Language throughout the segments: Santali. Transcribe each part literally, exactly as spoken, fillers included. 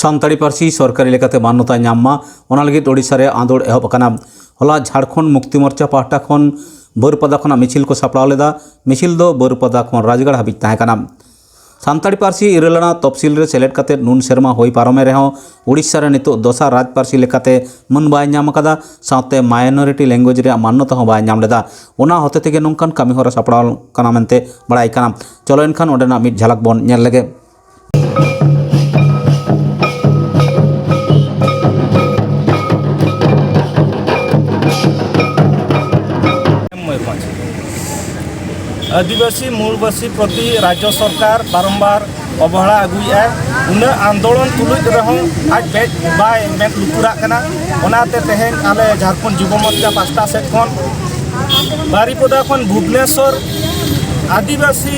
ᱥᱟᱱᱛᱟᱲᱤ ᱯᱟᱹᱨᱥᱤ ᱥᱚᱨᱠᱟᱨᱤ ᱞᱮᱠᱟᱛᱮ ᱢᱟᱱᱱᱚᱛᱟᱭ ᱧᱟᱢ ᱢᱟ, ᱚᱱᱟ ᱞᱟᱹᱜᱤᱫ ᱳᱰᱤᱥᱟ ᱨᱮ ᱟᱸᱫᱳᱲ ᱮᱦᱚᱵ ᱟᱠᱟᱱᱟ᱾ ᱦᱚᱞᱟ ᱡᱷᱟᱲᱠᱷᱚᱸᱰ ᱢᱩᱠᱛᱤ ᱢᱳᱨᱪᱟ ᱯᱟᱦᱴᱟ ᱠᱷᱚᱱ ᱵᱟᱹᱨᱯᱟᱫᱟ ᱠᱷᱚᱱᱟᱜ ᱢᱤᱪᱷᱤᱞ ᱠᱚ ᱥᱟᱯᱲᱟᱣ ᱞᱮᱫᱟ᱾ ᱢᱤᱪᱷᱤᱞ ᱫᱚ ᱵᱟᱹᱨᱯᱟᱫᱟ ᱠᱷᱚᱱ ᱨᱟᱡᱽᱜᱟᱲ ᱦᱟᱹᱵᱤᱡ ᱛᱟᱦᱮᱸ ᱠᱟᱱᱟ᱾ ᱥᱟᱱᱛᱟᱲᱤ ᱯᱟᱹᱨᱥᱤ ᱤᱨᱟᱹᱞ ᱟᱱᱟᱜ ᱛᱚᱯᱥᱤᱞ ᱨᱮ ᱥᱮᱞᱮᱫ ᱠᱟᱛᱮ ᱱᱩᱱ ᱥᱮᱨᱢᱟ ᱦᱩᱭ ᱯᱟᱨᱚᱢᱮ ᱨᱮᱦᱚᱸ ᱳᱰᱤᱥᱟ ᱨᱮ ᱱᱤᱛᱚᱜ ᱫᱚᱥᱟᱨ ᱨᱟᱡᱽ ᱯᱟᱹᱨᱥᱤ ᱞᱮᱠᱟᱛᱮ ᱢᱟᱹᱱ ᱵᱟᱭ ᱧᱟᱢ ᱟᱠᱟᱫᱟ᱾ ᱥᱟᱶᱛᱮ minority language ᱨᱮᱭᱟᱜ ᱢᱟᱱᱱᱚᱛᱟ ᱦᱚᱸ ᱵᱟᱭ ᱧᱟᱢ ᱞᱮᱫᱟ᱾ ᱚᱱᱟ ᱦᱚᱛᱮ ᱛᱮᱜᱮ ᱱᱚᱝᱠᱟᱱ ᱠᱟᱹᱢᱤ ᱦᱚᱨᱟ ᱥᱟᱯᱲᱟᱣ ᱠᱟᱱᱟ ᱢᱮᱱᱛᱮ ᱵᱟᱲᱟᱭ ᱠᱟᱱᱟ᱾ ᱪᱚᱞᱚ ᱮᱱᱠᱷᱟᱱ ᱚᱸᱰᱮᱱᱟᱜ ᱢᱤᱫ ᱡᱷᱟᱞᱟᱠ ᱵᱚᱱ ᱧᱮᱞ ᱞᱮᱜᱮ᱾ ᱢᱚᱭᱩᱨᱵᱷᱚᱸᱡᱽ᱾ ᱟᱹᱫᱤᱵᱟᱹᱥᱤ ᱢᱩᱞᱵᱟᱹᱥᱤ ᱯᱨᱚᱛᱤ ᱨᱟᱡᱽᱡᱚ ᱥᱚᱨᱠᱟᱨ ᱵᱟᱨᱚᱢᱵᱟᱨ ᱚᱵᱚᱦᱮᱲᱟ ᱟᱹᱜᱩᱭᱮᱫᱼᱟᱭ᱾ ᱩᱱᱟᱹᱜ ᱟᱱᱫᱳᱲᱚᱱ ᱛᱩᱞᱩᱡ ᱨᱮᱦᱚᱸ ᱟᱡ ᱢᱮᱫ ᱵᱟᱭ ᱢᱮᱫ ᱞᱩᱛᱩᱨᱟᱜ ᱠᱟᱱᱟ᱾ ᱚᱱᱟᱛᱮ ᱛᱮᱦᱮᱧ ᱟᱞᱮ ᱡᱷᱟᱲᱠᱷᱚᱸᱰ ᱡᱩᱵᱚ ᱢᱳᱨᱪᱟ ᱯᱟᱥᱴᱟ ᱥᱮᱫ ᱠᱷᱚᱱ ᱵᱟᱨᱤᱯᱚᱫᱟ ᱠᱷᱚᱱ ᱵᱷᱩᱵᱽᱱᱮᱥᱚᱨ ᱟᱹᱫᱤᱵᱟᱹᱥᱤ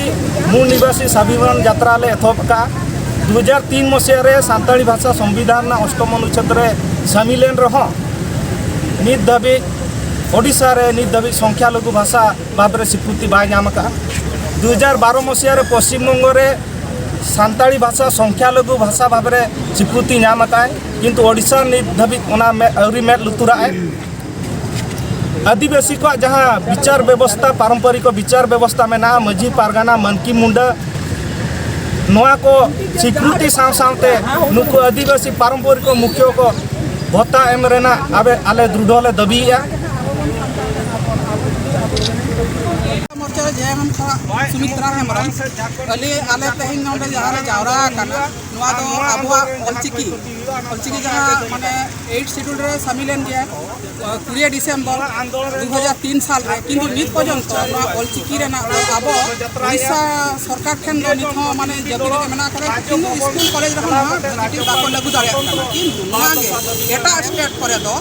ᱢᱩᱞ ᱱᱤᱵᱟᱥᱤ ᱥᱟᱵᱷᱤᱢᱟᱱ ᱡᱟᱛᱨᱟ ᱞᱮ ᱮᱛᱚᱦᱚᱵ ᱟᱠᱟᱫᱼᱟ᱾ ᱫᱩ ᱦᱟᱡᱟᱨ ᱛᱤᱱ ᱢᱚᱥᱤᱦᱟ ᱨᱮ ᱥᱟᱱᱛᱟᱲᱤ ᱵᱷᱟᱥᱟ ᱥᱚᱝᱵᱤᱫᱷᱟᱱ ᱨᱮᱱᱟᱜ ᱚᱥᱴᱚᱢ ᱚᱱᱩᱪᱷᱮᱫ ᱨᱮ ᱥᱟᱹᱢᱤᱞ ᱮᱱ ᱨᱮᱦᱚᱸ, ᱱᱤᱛ ᱫᱷᱟᱹᱵᱤᱡ ᱳᱰᱤᱥᱟ ᱨᱮ ᱱᱤᱛ ᱫᱷᱟᱹᱵᱤᱡ ᱥᱚᱝᱠᱷᱭᱟ ᱞᱚᱜᱷᱩ ᱵᱷᱟᱥᱟ ᱵᱷᱟᱵᱽ ᱨᱮ ᱥᱤᱠᱨᱤᱛᱤ ᱵᱟᱭ ᱧᱟᱢ ᱟᱠᱟᱫᱼᱟ᱾ ᱫᱩ ᱦᱟᱡᱟᱨ ᱵᱟᱨᱚ ᱢᱚᱥᱤᱦᱟ ᱨᱮ ᱯᱚᱥᱪᱤᱢ ᱵᱚᱝᱜᱚ ᱨᱮ ᱥᱟᱱᱛᱟᱲᱤ ᱵᱷᱟᱥᱟ ᱥᱚᱝᱠᱷᱭᱟ ᱞᱚᱜᱷᱩ ᱵᱷᱟᱥᱟ ᱵᱷᱟᱵᱽ ᱨᱮ ᱥᱤᱠᱨᱤᱛᱤ ᱧᱟᱢ ᱟᱠᱟᱫᱼᱟᱭ, ᱠᱤᱱᱛᱩ ᱳᱰᱤᱥᱟ ᱱᱤᱛ ᱫᱷᱟᱹᱵᱤᱡ ᱚᱱᱟ ᱢᱮ-, ᱟᱹᱣᱨᱤ ᱢᱮᱫ ᱞᱩᱛᱩᱨᱟᱜᱼᱟᱭ᱾ ᱟᱹᱫᱤᱵᱟᱹᱥᱤ ᱠᱚᱣᱟᱜ ᱡᱟᱦᱟᱸ ᱵᱤᱪᱟᱨ ᱵᱮᱵᱚᱥᱛᱷᱟ, ᱯᱟᱨᱚᱢᱯᱚᱨᱤᱠ ᱵᱤᱪᱟᱨ ᱵᱮᱵᱚᱥᱛᱷᱟ ᱢᱮᱱᱟᱜᱼᱟ, ᱢᱟᱹᱡᱷᱤ ᱯᱟᱨᱜᱟᱱᱟ, ᱢᱟᱱᱠᱤ ᱢᱩᱱᱰᱟᱹ, ᱱᱚᱣᱟ ᱠᱚ ᱥᱤᱠᱨᱤᱛᱤ ᱥᱟᱶ ᱥᱟᱶᱛᱮ ᱱᱩᱠᱩ ᱟᱹᱫᱤᱵᱟᱹᱥᱤ ᱯᱟᱨᱚᱢᱯᱚᱨᱤᱠ ᱢᱩᱠᱷᱤᱭᱟᱹ ᱠᱚ ᱵᱷᱚᱛᱟ ᱮᱢ ᱨᱮᱱᱟᱜ ᱟᱵᱮ-, ᱟᱞᱮ ᱫᱨᱩᱰᱷᱚ ᱞᱮ ᱫᱟᱹᱵᱤᱭᱮᱫᱼᱟ᱾ ᱢᱳᱨᱪᱟ ᱨᱮ ᱡᱮ ᱮᱢ ᱮᱢ ᱠᱷᱚᱱᱟᱜ ᱥᱩᱢᱤᱛᱨᱟ ᱦᱮᱢᱵᱨᱚᱢ, ᱟᱞᱮ, ᱟᱞᱮ ᱛᱮᱦᱮᱧ ᱱᱚᱰᱮ ᱡᱟᱦᱟᱸ ᱞᱮ ᱡᱟᱣᱨᱟ ᱟᱠᱟᱱᱟ, ᱱᱚᱣᱟ ᱫᱚ ᱟᱵᱚᱣᱟᱜ ᱚᱞᱪᱤᱠᱤ, ᱚᱞᱪᱤᱠᱤ ᱡᱟᱦᱟᱸ ᱢᱟᱱᱮ ᱮᱭᱤᱴ ᱥᱤᱰᱩᱞ ᱨᱮ ᱥᱟᱹᱢᱤᱞ ᱮᱱ ᱜᱮᱭᱟ, ᱠᱩᱲᱤᱭᱟᱹ ᱰᱤᱥᱮᱢᱵᱚᱨ ᱫᱩ ᱦᱟᱡᱟᱨ ᱛᱤᱱ ᱥᱟᱞ ᱨᱮ, ᱠᱤᱱᱛᱩ ᱱᱤᱛ ᱯᱚᱨᱡᱚᱱᱛᱚ ᱱᱚᱣᱟ ᱚᱞᱪᱤᱠᱤ ᱨᱮᱱᱟᱜ ᱫᱚ ᱟᱵᱚ ᱩᱲᱤᱥᱥᱟ ᱥᱚᱨᱠᱟᱨ ᱴᱷᱮᱱ ᱫᱚ ᱱᱤᱛ ᱦᱚᱸ ᱢᱟᱱᱮ ᱡᱟᱹᱵᱤ ᱨᱮᱜᱮ ᱢᱮᱱᱟᱜ ᱟᱠᱟᱫᱟ, ᱠᱤᱱᱛᱩ ᱥᱠᱩᱞ ᱠᱚᱞᱮᱡᱽ ᱨᱮᱦᱚᱸ ᱱᱚᱣᱟ ᱵᱷᱟᱹᱜᱤ ᱴᱷᱤᱠ ᱵᱟᱠᱚ ᱞᱟᱹᱜᱩ ᱫᱟᱲᱮᱭᱟᱜ ᱠᱟᱱᱟ᱾ ᱠᱤᱱᱛᱩ ᱱᱚᱣᱟ ᱜᱮ ᱮᱴᱟᱜ ᱥᱴᱮᱴ ᱠᱚᱨᱮ ᱫᱚ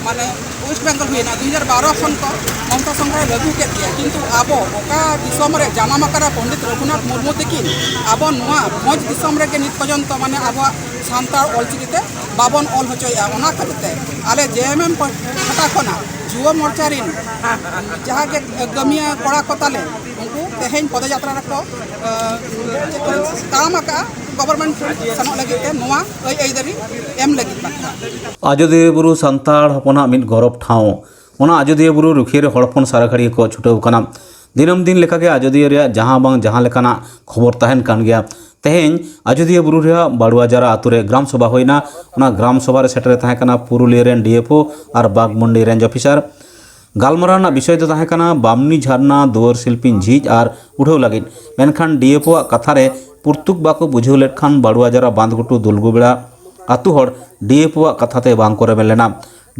ᱢᱟᱱᱮ ᱳᱭᱮᱥᱴ ᱵᱮᱝᱜᱚᱞ ᱦᱩᱭᱮᱱᱟ, ᱫᱩ ᱦᱟᱡᱟᱨ ᱵᱟᱨᱚ ᱠᱷᱚᱱ ᱠᱚ ᱢᱚᱢᱚᱛᱟ ᱥᱚᱨᱠᱟᱨᱮ ᱞᱟᱹᱜᱩ ᱠᱮᱫ ᱜᱮᱭᱟ, ᱠᱤᱱᱛᱩ ᱟᱵᱚ ᱚᱠᱟ ᱫᱤᱥᱚᱢ ᱨᱮ ᱡᱟᱱᱟᱢ ᱟᱠᱟᱱᱟ ᱯᱚᱱᱰᱤᱛ ᱨᱚᱜᱷᱩᱱᱟᱛᱷ ᱢᱩᱨᱢᱩ ᱛᱤᱠᱤᱱ, ᱟᱵᱚ ᱱᱚᱣᱟ ᱵᱷᱚᱸᱡᱽ ᱫᱤᱥᱚᱢ ᱨᱮᱜᱮ ᱱᱤᱛ ᱯᱚᱨᱡᱚᱱᱛᱚ ᱢᱟᱱᱮ ᱟᱵᱚᱣᱟᱜ ᱥᱟᱱᱛᱟᱲ ᱚᱞᱪᱤᱠᱤ ᱛᱮ ᱵᱟᱵᱚᱱ ᱚᱞ ᱦᱚᱪᱚᱭᱮᱫᱼᱟ᱾ ᱚᱱᱟ ᱠᱷᱟᱹᱛᱤᱨ ᱛᱮ ᱟᱞᱮ ᱡᱮ ᱮᱢ ᱮᱢ ᱯᱟᱦᱴᱟ ᱠᱷᱚᱱᱟᱜ ᱡᱩᱣᱟᱹ ᱢᱳᱨᱪᱟ ᱨᱤᱱ ᱡᱟᱦᱟᱸ ᱜᱮ ᱠᱟᱹᱢᱤᱭᱟᱹ ᱠᱚᱲᱟ ᱠᱚ ᱛᱟᱞᱮ, ᱩᱱᱠᱩ ᱛᱮᱦᱮᱧ ᱯᱚᱫᱚᱡᱟᱛᱨᱟ ᱨᱮᱠᱚ, ᱮ, ᱪᱮᱫ ᱠᱚ ᱠᱟᱢ ᱟᱠᱟᱫᱼᱟ, ᱜᱚᱵᱷᱚᱨᱱᱢᱮᱱᱴ ᱥᱮᱱᱚᱜ ᱞᱟᱹᱜᱤᱫ ᱛᱮ ᱱᱚᱣᱟ ᱟᱹᱭ ᱟᱹᱭᱫᱟᱹᱨᱤ ᱮᱢ ᱞᱟᱹᱜᱤᱫ ᱵᱟᱠᱷᱨᱟ᱾ ᱟᱡᱚᱫᱤᱭᱟᱹ ᱵᱩᱨᱩ ᱥᱟᱱᱛᱟᱲ ᱦᱚᱯᱚᱱᱟᱜ ᱢᱤᱫ ᱜᱚᱨᱚᱵᱽ ᱴᱷᱟᱶ, ᱚᱱᱟ ᱟᱡᱚᱫᱤᱭᱟᱹ ᱵᱩᱨᱩ ᱨᱩᱠᱷᱤᱭᱟᱹ ᱨᱮ ᱦᱚᱲ ᱦᱚᱯᱚᱱ ᱥᱟᱨᱟ ᱜᱷᱟᱹᱲᱤᱡ ᱠᱚ ᱪᱷᱩᱴᱟᱹᱣ ᱠᱟᱱᱟ᱾ ᱫᱤᱱᱟᱹᱢ ᱫᱤᱱ ᱞᱮᱠᱟᱜᱮ ᱟᱡᱚᱫᱤᱭᱟᱹ ᱨᱮᱭᱟᱜ ᱡᱟᱦᱟᱸ ᱵᱟᱝ ᱡᱟᱦᱟᱸ ᱞᱮᱠᱟᱱᱟᱜ ᱠᱷᱚᱵᱚᱨ ᱛᱟᱦᱮᱱ ᱠᱟᱱ ᱜᱮᱭᱟ᱾ ᱛᱮᱦᱮᱧ ᱟᱡᱚᱫᱤᱭᱟᱹ ᱵᱩᱨᱩ ᱨᱮᱭᱟᱜ ᱵᱟᱲᱩᱣᱟᱡᱟᱨᱟ ᱟᱛᱳ ᱨᱮ ᱜᱨᱟᱢ ᱥᱚᱵᱷᱟ ᱦᱩᱭᱱᱟ᱾ ᱚᱱᱟ ᱜᱨᱟᱢ ᱥᱚᱵᱷᱟ ᱨᱮ ᱥᱮᱴᱮᱨ ᱛᱟᱦᱮᱸ ᱠᱟᱱᱟ ᱯᱩᱨᱩᱞᱤᱭᱟᱹ ᱨᱮᱱ ᱰᱤ ᱮᱯᱷ ᱳ ᱟᱨ ᱵᱟᱜᱽᱢᱩᱱᱰᱤ ᱨᱮᱧᱡᱽ ᱚᱯᱷᱤᱥᱟᱨ᱾ ᱜᱟᱞᱢᱟᱨᱟᱣ ᱨᱮᱱᱟᱜ ᱵᱤᱥᱚᱭ ᱫᱚ ᱛᱟᱦᱮᱸ ᱠᱟᱱᱟ ᱵᱟᱢᱱᱤ ᱡᱷᱟᱨᱱᱟ ᱫᱩᱣᱟᱹᱨ ᱥᱤᱞᱯᱤᱧ ᱡᱷᱤᱡ ᱟᱨ ᱩᱰᱷᱟᱹᱣ ᱞᱟᱹᱜᱤᱫ᱾ ᱢᱮᱱᱠᱷᱟᱱ ᱰᱤ ᱮᱯᱷ ᱳ ᱟᱜ ᱠᱟᱛᱷᱟ ᱨᱮ ᱯᱩᱨᱛᱩᱠ ᱵᱟᱠᱚ ᱵᱩᱡᱷᱟᱹᱣ ᱞᱮᱫ ᱠᱷᱟᱱ ᱵᱟᱲᱩᱣᱟᱡᱟᱨᱟ ᱵᱟᱸᱫᱷᱜᱷᱩᱴᱩ ᱫᱩᱞᱜᱩᱵᱮᱲᱟ ᱟᱛᱳ ᱦᱚᱲ ᱰᱤ ᱮᱯᱷ ᱳ ᱟᱜ ᱠᱟᱛᱷᱟ ᱛᱮ ᱵᱟᱝ ᱠᱚ ᱨᱮᱵᱮᱱ ᱞᱮᱱᱟ᱾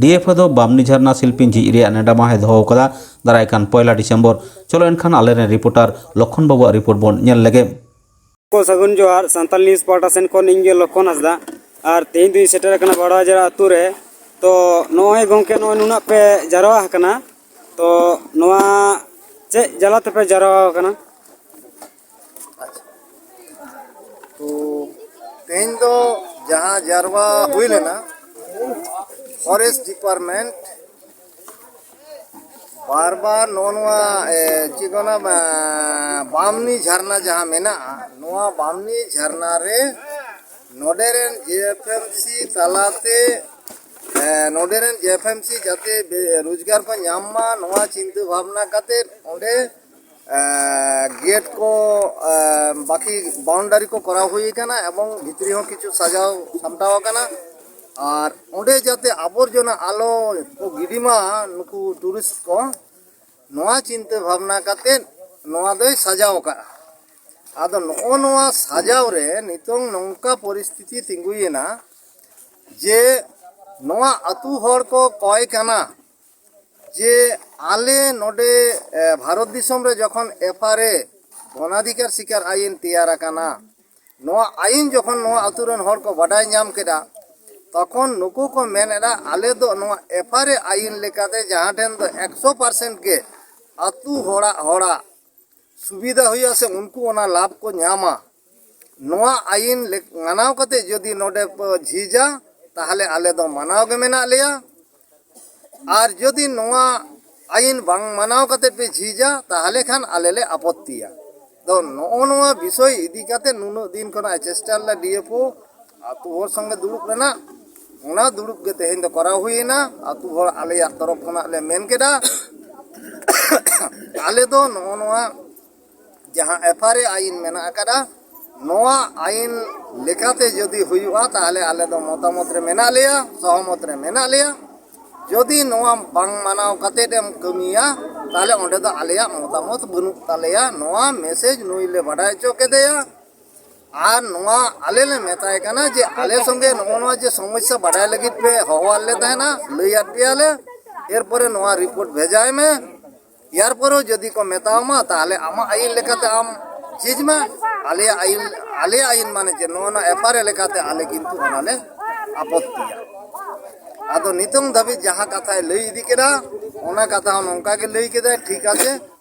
ᱰᱤ ᱮᱯᱷ ᱳ ᱫᱚ ᱵᱟᱢᱱᱤ ᱡᱷᱟᱨᱱᱟ ᱥᱤᱞᱯᱤᱧ ᱡᱷᱤᱡ ᱨᱮᱭᱟᱜ ᱱᱮᱰᱟ ᱢᱟᱦᱟᱭ ᱫᱚᱦᱚ ᱟᱠᱟᱫᱟ ᱫᱟᱨᱟᱭ ᱠᱟᱱ ᱯᱚᱭᱞᱟ ᱰᱤᱥᱮᱢᱵᱚᱨ᱾ ᱪᱚᱞᱚ ᱮᱱᱠᱷᱟᱱ ᱟᱞᱮᱨᱮᱱ ᱨᱤᱯᱳᱨᱴᱟᱨ ᱞᱚᱠᱷᱚᱱ ᱵᱟᱹᱵᱩᱣᱟᱜ ᱨᱤᱯᱳᱨᱴ ᱵᱚᱱ ᱧᱮᱞ ᱞᱮᱜᱮ᱾ ᱠᱚ ᱥᱟᱹᱜᱩᱱ ᱡᱚᱦᱟᱨ᱾ ᱥᱟᱱᱛᱟᱞ ᱱᱤᱭᱩᱡᱽ ᱯᱟᱦᱴᱟ ᱥᱮᱱ ᱠᱷᱚᱱ ᱤᱧ ᱜᱮ ᱞᱚᱠᱷᱚᱱ ᱦᱟᱸᱥᱫᱟ᱾ ᱟᱨ ᱛᱮᱦᱮᱧ ᱫᱚᱧ ᱥᱮᱴᱮᱨ ᱟᱠᱟᱱᱟ ᱵᱟᱲᱣᱟᱡᱟᱨᱟ ᱟᱹᱛᱩ ᱨᱮ᱾ ᱛᱚ ᱱᱚᱜᱼᱚᱭ ᱜᱚᱢᱠᱮ, ᱱᱚᱜᱼᱚᱭ ᱱᱩᱱᱟᱹᱜ ᱯᱮ ᱡᱟᱨᱣᱟ ᱟᱠᱟᱱᱟ, ᱛᱚ ᱱᱚᱣᱟ ᱪᱮᱫ ᱡᱟᱞᱟ ᱛᱮᱯᱮ ᱡᱟᱨᱣᱟ ᱟᱠᱟᱱᱟ? ᱛᱚ ᱛᱮᱦᱮᱧ ᱫᱚ ᱡᱟᱦᱟᱸ ᱡᱟᱨᱣᱟ ᱦᱩᱭ ᱞᱮᱱᱟ, ᱯᱷᱚᱨᱮᱥᱴ ᱰᱤᱯᱟᱨᱴᱢᱮᱱᱴ ᱵᱟᱨ ᱵᱟᱨ ᱱᱚᱜᱼᱚ ᱱᱚᱣᱟ, ᱮ, ᱪᱮᱫ ᱠᱚ ᱢᱮᱱᱟ, ᱮ, ᱵᱟᱢᱱᱤ ᱡᱷᱟᱨᱱᱟ ᱡᱟᱦᱟᱸ ᱢᱮᱱᱟᱜᱼᱟ, ᱱᱚᱣᱟ ᱵᱟᱢᱱᱤ ᱡᱷᱟᱨᱱᱟ ᱨᱮ ᱱᱚᱰᱮ ᱨᱮᱱ ᱡᱮ ᱮᱯᱷ ᱮᱢ ᱥᱤ ᱛᱟᱞᱟᱛᱮ, ᱮ, ᱱᱚᱰᱮ ᱨᱮᱱ ᱡᱮ ᱮᱯᱷ ᱮᱢ ᱥᱤ ᱡᱟᱛᱮ ᱵᱮ-, ᱨᱳᱡᱽᱜᱟᱨ ᱠᱚ ᱧᱟᱢ ᱢᱟ, ᱱᱚᱣᱟ ᱪᱤᱱᱛᱟᱹ ᱵᱷᱟᱵᱽᱱᱟ ᱠᱟᱛᱮ ᱚᱸᱰᱮ, ᱮ, ᱜᱮᱴ ᱠᱚ, ᱮ, ᱵᱟᱹᱠᱤ ᱵᱟᱣᱩᱱᱰᱟᱨᱤ ᱠᱚ ᱠᱚᱨᱟᱣ ᱦᱩᱭ ᱟᱠᱟᱱᱟ ᱮᱵᱚᱝ ᱵᱷᱤᱛᱨᱤ ᱦᱚᱸ ᱠᱤᱪᱷᱩ ᱥᱟᱡᱟᱣ ᱥᱟᱢᱴᱟᱣ ᱟᱠᱟᱱᱟ᱾ ᱟᱨ ᱚᱸᱰᱮ ᱡᱟᱛᱮ ᱟᱵᱚᱨᱡᱚᱱᱟ ᱟᱞᱚ ᱠᱚ ᱜᱤᱰᱤ ᱢᱟ ᱱᱩᱠᱩ ᱴᱩᱨᱤᱥᱴ ᱠᱚ, ᱱᱚᱣᱟ ᱪᱤᱱᱛᱟᱹ ᱵᱷᱟᱵᱽᱱᱟ ᱠᱟᱛᱮ ᱱᱚᱣᱟ ᱫᱚᱭ ᱥᱟᱡᱟᱣ ᱟᱠᱟᱫᱼᱟ᱾ ᱟᱫᱚ ᱱᱚᱜᱼᱚ ᱱᱚᱣᱟ ᱥᱟᱡᱟᱣ ᱨᱮ ᱱᱤᱛᱚᱝ ᱱᱚᱝᱠᱟ ᱯᱚᱨᱤᱥᱛᱷᱤᱛᱤ ᱛᱤᱸᱜᱩᱭᱮᱱᱟ ᱡᱮ ᱱᱚᱣᱟ ᱟᱹᱛᱩ ᱦᱚᱲ ᱠᱚ ᱠᱚᱭ ᱠᱟᱱᱟ ᱡᱮ ᱟᱞᱮ ᱱᱚᱰᱮ, ᱮ, ᱵᱷᱟᱨᱚᱛ ᱫᱤᱥᱚᱢ ᱨᱮ ᱡᱚᱠᱷᱚᱱ ᱮᱯᱷ ᱟᱨ ᱮ ᱵᱚᱱᱟᱫᱷᱤᱠᱟᱨ ᱥᱤᱠᱟᱨ ᱟᱭᱤᱱ ᱛᱮᱭᱟᱨ ᱟᱠᱟᱱᱟ, ᱱᱚᱣᱟ ᱟᱭᱤᱱ ᱡᱚᱠᱷᱚᱱ ᱱᱚᱣᱟ ᱟᱹᱛᱩ ᱨᱮᱱ ᱦᱚᱲ ᱠᱚ ᱵᱟᱰᱟᱭ ᱧᱟᱢ ᱠᱮᱫᱟ, ᱛᱚᱠᱷᱚᱱ ᱱᱩᱠᱩ ᱠᱚ ᱢᱮᱱ ᱮᱫᱟ, ᱟᱞᱮ ᱫᱚ ᱱᱚᱣᱟ ᱮᱯᱷ ᱟᱨ ᱮ ᱟᱭᱤᱱ ᱞᱮᱠᱟᱛᱮ ᱡᱟᱦᱟᱸ ᱴᱷᱮᱱ ᱫᱚ ᱮᱠᱥᱚ ᱯᱟᱨᱥᱮᱱᱴ ᱜᱮ ᱟᱹᱛᱩ ᱦᱚᱲᱟᱜ, ᱦᱚᱲᱟᱜ ᱥᱩᱵᱤᱫᱷᱟ ᱦᱩᱭᱩᱜᱼᱟ ᱥᱮ ᱩᱱᱠᱩ ᱚᱱᱟ ᱞᱟᱵᱷ ᱠᱚ ᱧᱟᱢᱟ, ᱱᱚᱣᱟ ᱟᱭᱤᱱ ᱞᱮᱠ-, ᱢᱟᱱᱟᱣ ᱠᱟᱛᱮ ᱡᱩᱫᱤ ᱱᱚᱰᱮ ᱯᱮ ᱡᱷᱤᱡᱟ, ᱛᱟᱦᱚᱞᱮ ᱟᱞᱮ ᱫᱚ ᱢᱟᱱᱟᱣ ᱜᱮ ᱢᱮᱱᱟᱜ ᱞᱮᱭᱟ᱾ ᱟᱨ ᱡᱩᱫᱤ ᱱᱚᱣᱟ ᱟᱹᱭᱤᱱ ᱵᱟᱝ ᱢᱟᱱᱟᱣ ᱠᱟᱛᱮ ᱯᱮ ᱡᱷᱤᱡᱟ, ᱛᱟᱦᱚᱞᱮ ᱠᱷᱟᱱ ᱟᱞᱮ ᱞᱮ ᱟᱯᱚᱛᱛᱤᱭᱟ᱾ ᱫᱚ ᱱᱚᱜᱼᱚ ᱱᱚᱣᱟ ᱵᱤᱥᱚᱭ ᱤᱫᱤ ᱠᱟᱛᱮ ᱱᱩᱱᱟᱹᱜ ᱫᱤᱱ ᱠᱷᱚᱱᱟᱜ ᱪᱮᱥᱴᱟ ᱞᱮᱫᱟ ᱰᱤ ᱮᱯᱷ ᱳ ᱟᱹᱛᱩ ᱦᱚᱲ ᱥᱚᱸᱜᱮ ᱫᱩᱲᱩᱵ ᱨᱮᱱᱟᱜ᱾ ᱚᱱᱟ ᱫᱩᱲᱩᱵ ᱜᱮ ᱛᱮᱦᱮᱧ ᱫᱚ ᱠᱚᱨᱟᱣ ᱦᱩᱭᱮᱱᱟ᱾ ᱟᱹᱛᱩ ᱦᱚᱲ ᱟᱞᱮᱭᱟᱜ ᱛᱚᱨᱚᱯ ᱠᱷᱚᱱᱟᱜ ᱞᱮ ᱢᱮᱱ ᱠᱮᱫᱟ, ᱟᱞᱮ ᱫᱚ ᱱᱚᱜᱼᱚ ᱱᱚᱣᱟ ᱡᱟᱦᱟᱸ ᱮᱯᱷ ᱟᱭ ᱟᱨ ᱮ ᱟᱭᱤᱱ ᱢᱮᱱᱟᱜ ᱟᱠᱟᱫᱟ, ᱱᱚᱣᱟ ᱟᱭᱤᱱ ᱞᱮᱠᱟᱛᱮ ᱡᱩᱫᱤ ᱦᱩᱭᱩᱜᱼᱟ, ᱛᱟᱦᱚᱞᱮ ᱟᱞᱮ ᱫᱚ ᱢᱚᱛᱟᱢᱚᱛ ᱨᱮ ᱢᱮᱱᱟᱜ ᱞᱮᱭᱟ, ᱥᱚᱦᱚᱢᱚᱛ ᱨᱮ ᱢᱮᱱᱟᱜ ᱞᱮᱭᱟ᱾ ᱡᱩᱫᱤ ᱱᱚᱣᱟ ᱵᱟᱝ ᱢᱟᱱᱟᱣ ᱠᱟᱛᱮᱫ ᱮᱢ ᱠᱟᱹᱢᱤᱭᱟ, ᱛᱟᱦᱚᱞᱮ ᱚᱸᱰᱮ ᱫᱚ ᱟᱞᱮᱭᱟᱜ ᱢᱚᱛᱟᱢᱚᱛ ᱵᱟᱹᱱᱩᱜ ᱛᱟᱞᱮᱭᱟ᱾ ᱱᱚᱣᱟ ᱢᱮᱥᱮᱡᱽ ᱱᱩᱭ ᱞᱮ ᱵᱟᱰᱟᱭ ᱦᱚᱪᱚ ᱠᱮᱫᱮᱭᱟ᱾ ᱟᱨ ᱱᱚᱣᱟ ᱟᱞᱮ ᱞᱮ ᱢᱮᱛᱟᱭ ᱠᱟᱱᱟ ᱡᱮ ᱟᱞᱮ ᱥᱚᱸᱜᱮ ᱱᱚᱜᱼᱚ ᱱᱚᱣᱟ ᱡᱮ ᱥᱚᱢᱚᱥᱥᱟ ᱵᱟᱰᱟᱭ ᱞᱟᱹᱜᱤᱫ ᱯᱮ ᱦᱚᱦᱚᱣᱟᱫ ᱞᱮ ᱛᱟᱦᱮᱱᱟ, ᱞᱟᱹᱭᱟᱫ ᱯᱮᱭᱟᱞᱮ, ᱮᱨᱯᱚᱨᱮ ᱱᱚᱣᱟ ᱨᱤᱯᱳᱨᱴ ᱵᱷᱮᱡᱟᱭ ᱢᱮ᱾ ᱮᱨᱯᱚᱨᱮ ᱡᱩᱫᱤ ᱠᱚ ᱢᱮᱛᱟᱣᱟᱢᱟ, ᱛᱟᱦᱚᱞᱮ ᱟᱢᱟᱜ ᱟᱹᱭᱤᱱ ᱞᱮᱠᱟᱛᱮ ᱟᱢ ᱡᱷᱤᱡᱽ ᱢᱮ᱾ ᱟᱞᱮᱭᱟᱜ ᱟᱹᱭᱤᱱ, ᱟᱞᱮᱭᱟᱜ ᱟᱹᱭᱤᱱ ᱢᱟᱱᱮ ᱪᱮᱫ? ᱱᱚᱣᱟ ᱱᱚᱣᱟ ᱮᱯᱷ ᱟᱭ ᱟᱨ ᱮ ᱞᱮᱠᱟᱛᱮ ᱟᱞᱮ ᱠᱤᱱᱛᱩ ᱚᱱᱟᱞᱮ ᱟᱯᱚᱛᱛᱤᱭᱟ᱾ ᱟᱫᱚ ᱱᱤᱛᱚᱝ ᱫᱷᱟᱹᱵᱤᱡ ᱡᱟᱦᱟᱸ ᱠᱟᱛᱷᱟᱭ ᱞᱟᱹᱭ ᱤᱫᱤ ᱠᱮᱫᱟ, ᱚᱱᱟ ᱠᱟᱛᱷᱟ ᱦᱚᱸ ᱱᱚᱝᱠᱟ ᱜᱮ ᱞᱟᱹᱭ ᱠᱮᱫᱟᱭ, ᱴᱷᱤᱠ ᱟᱪᱷᱮ,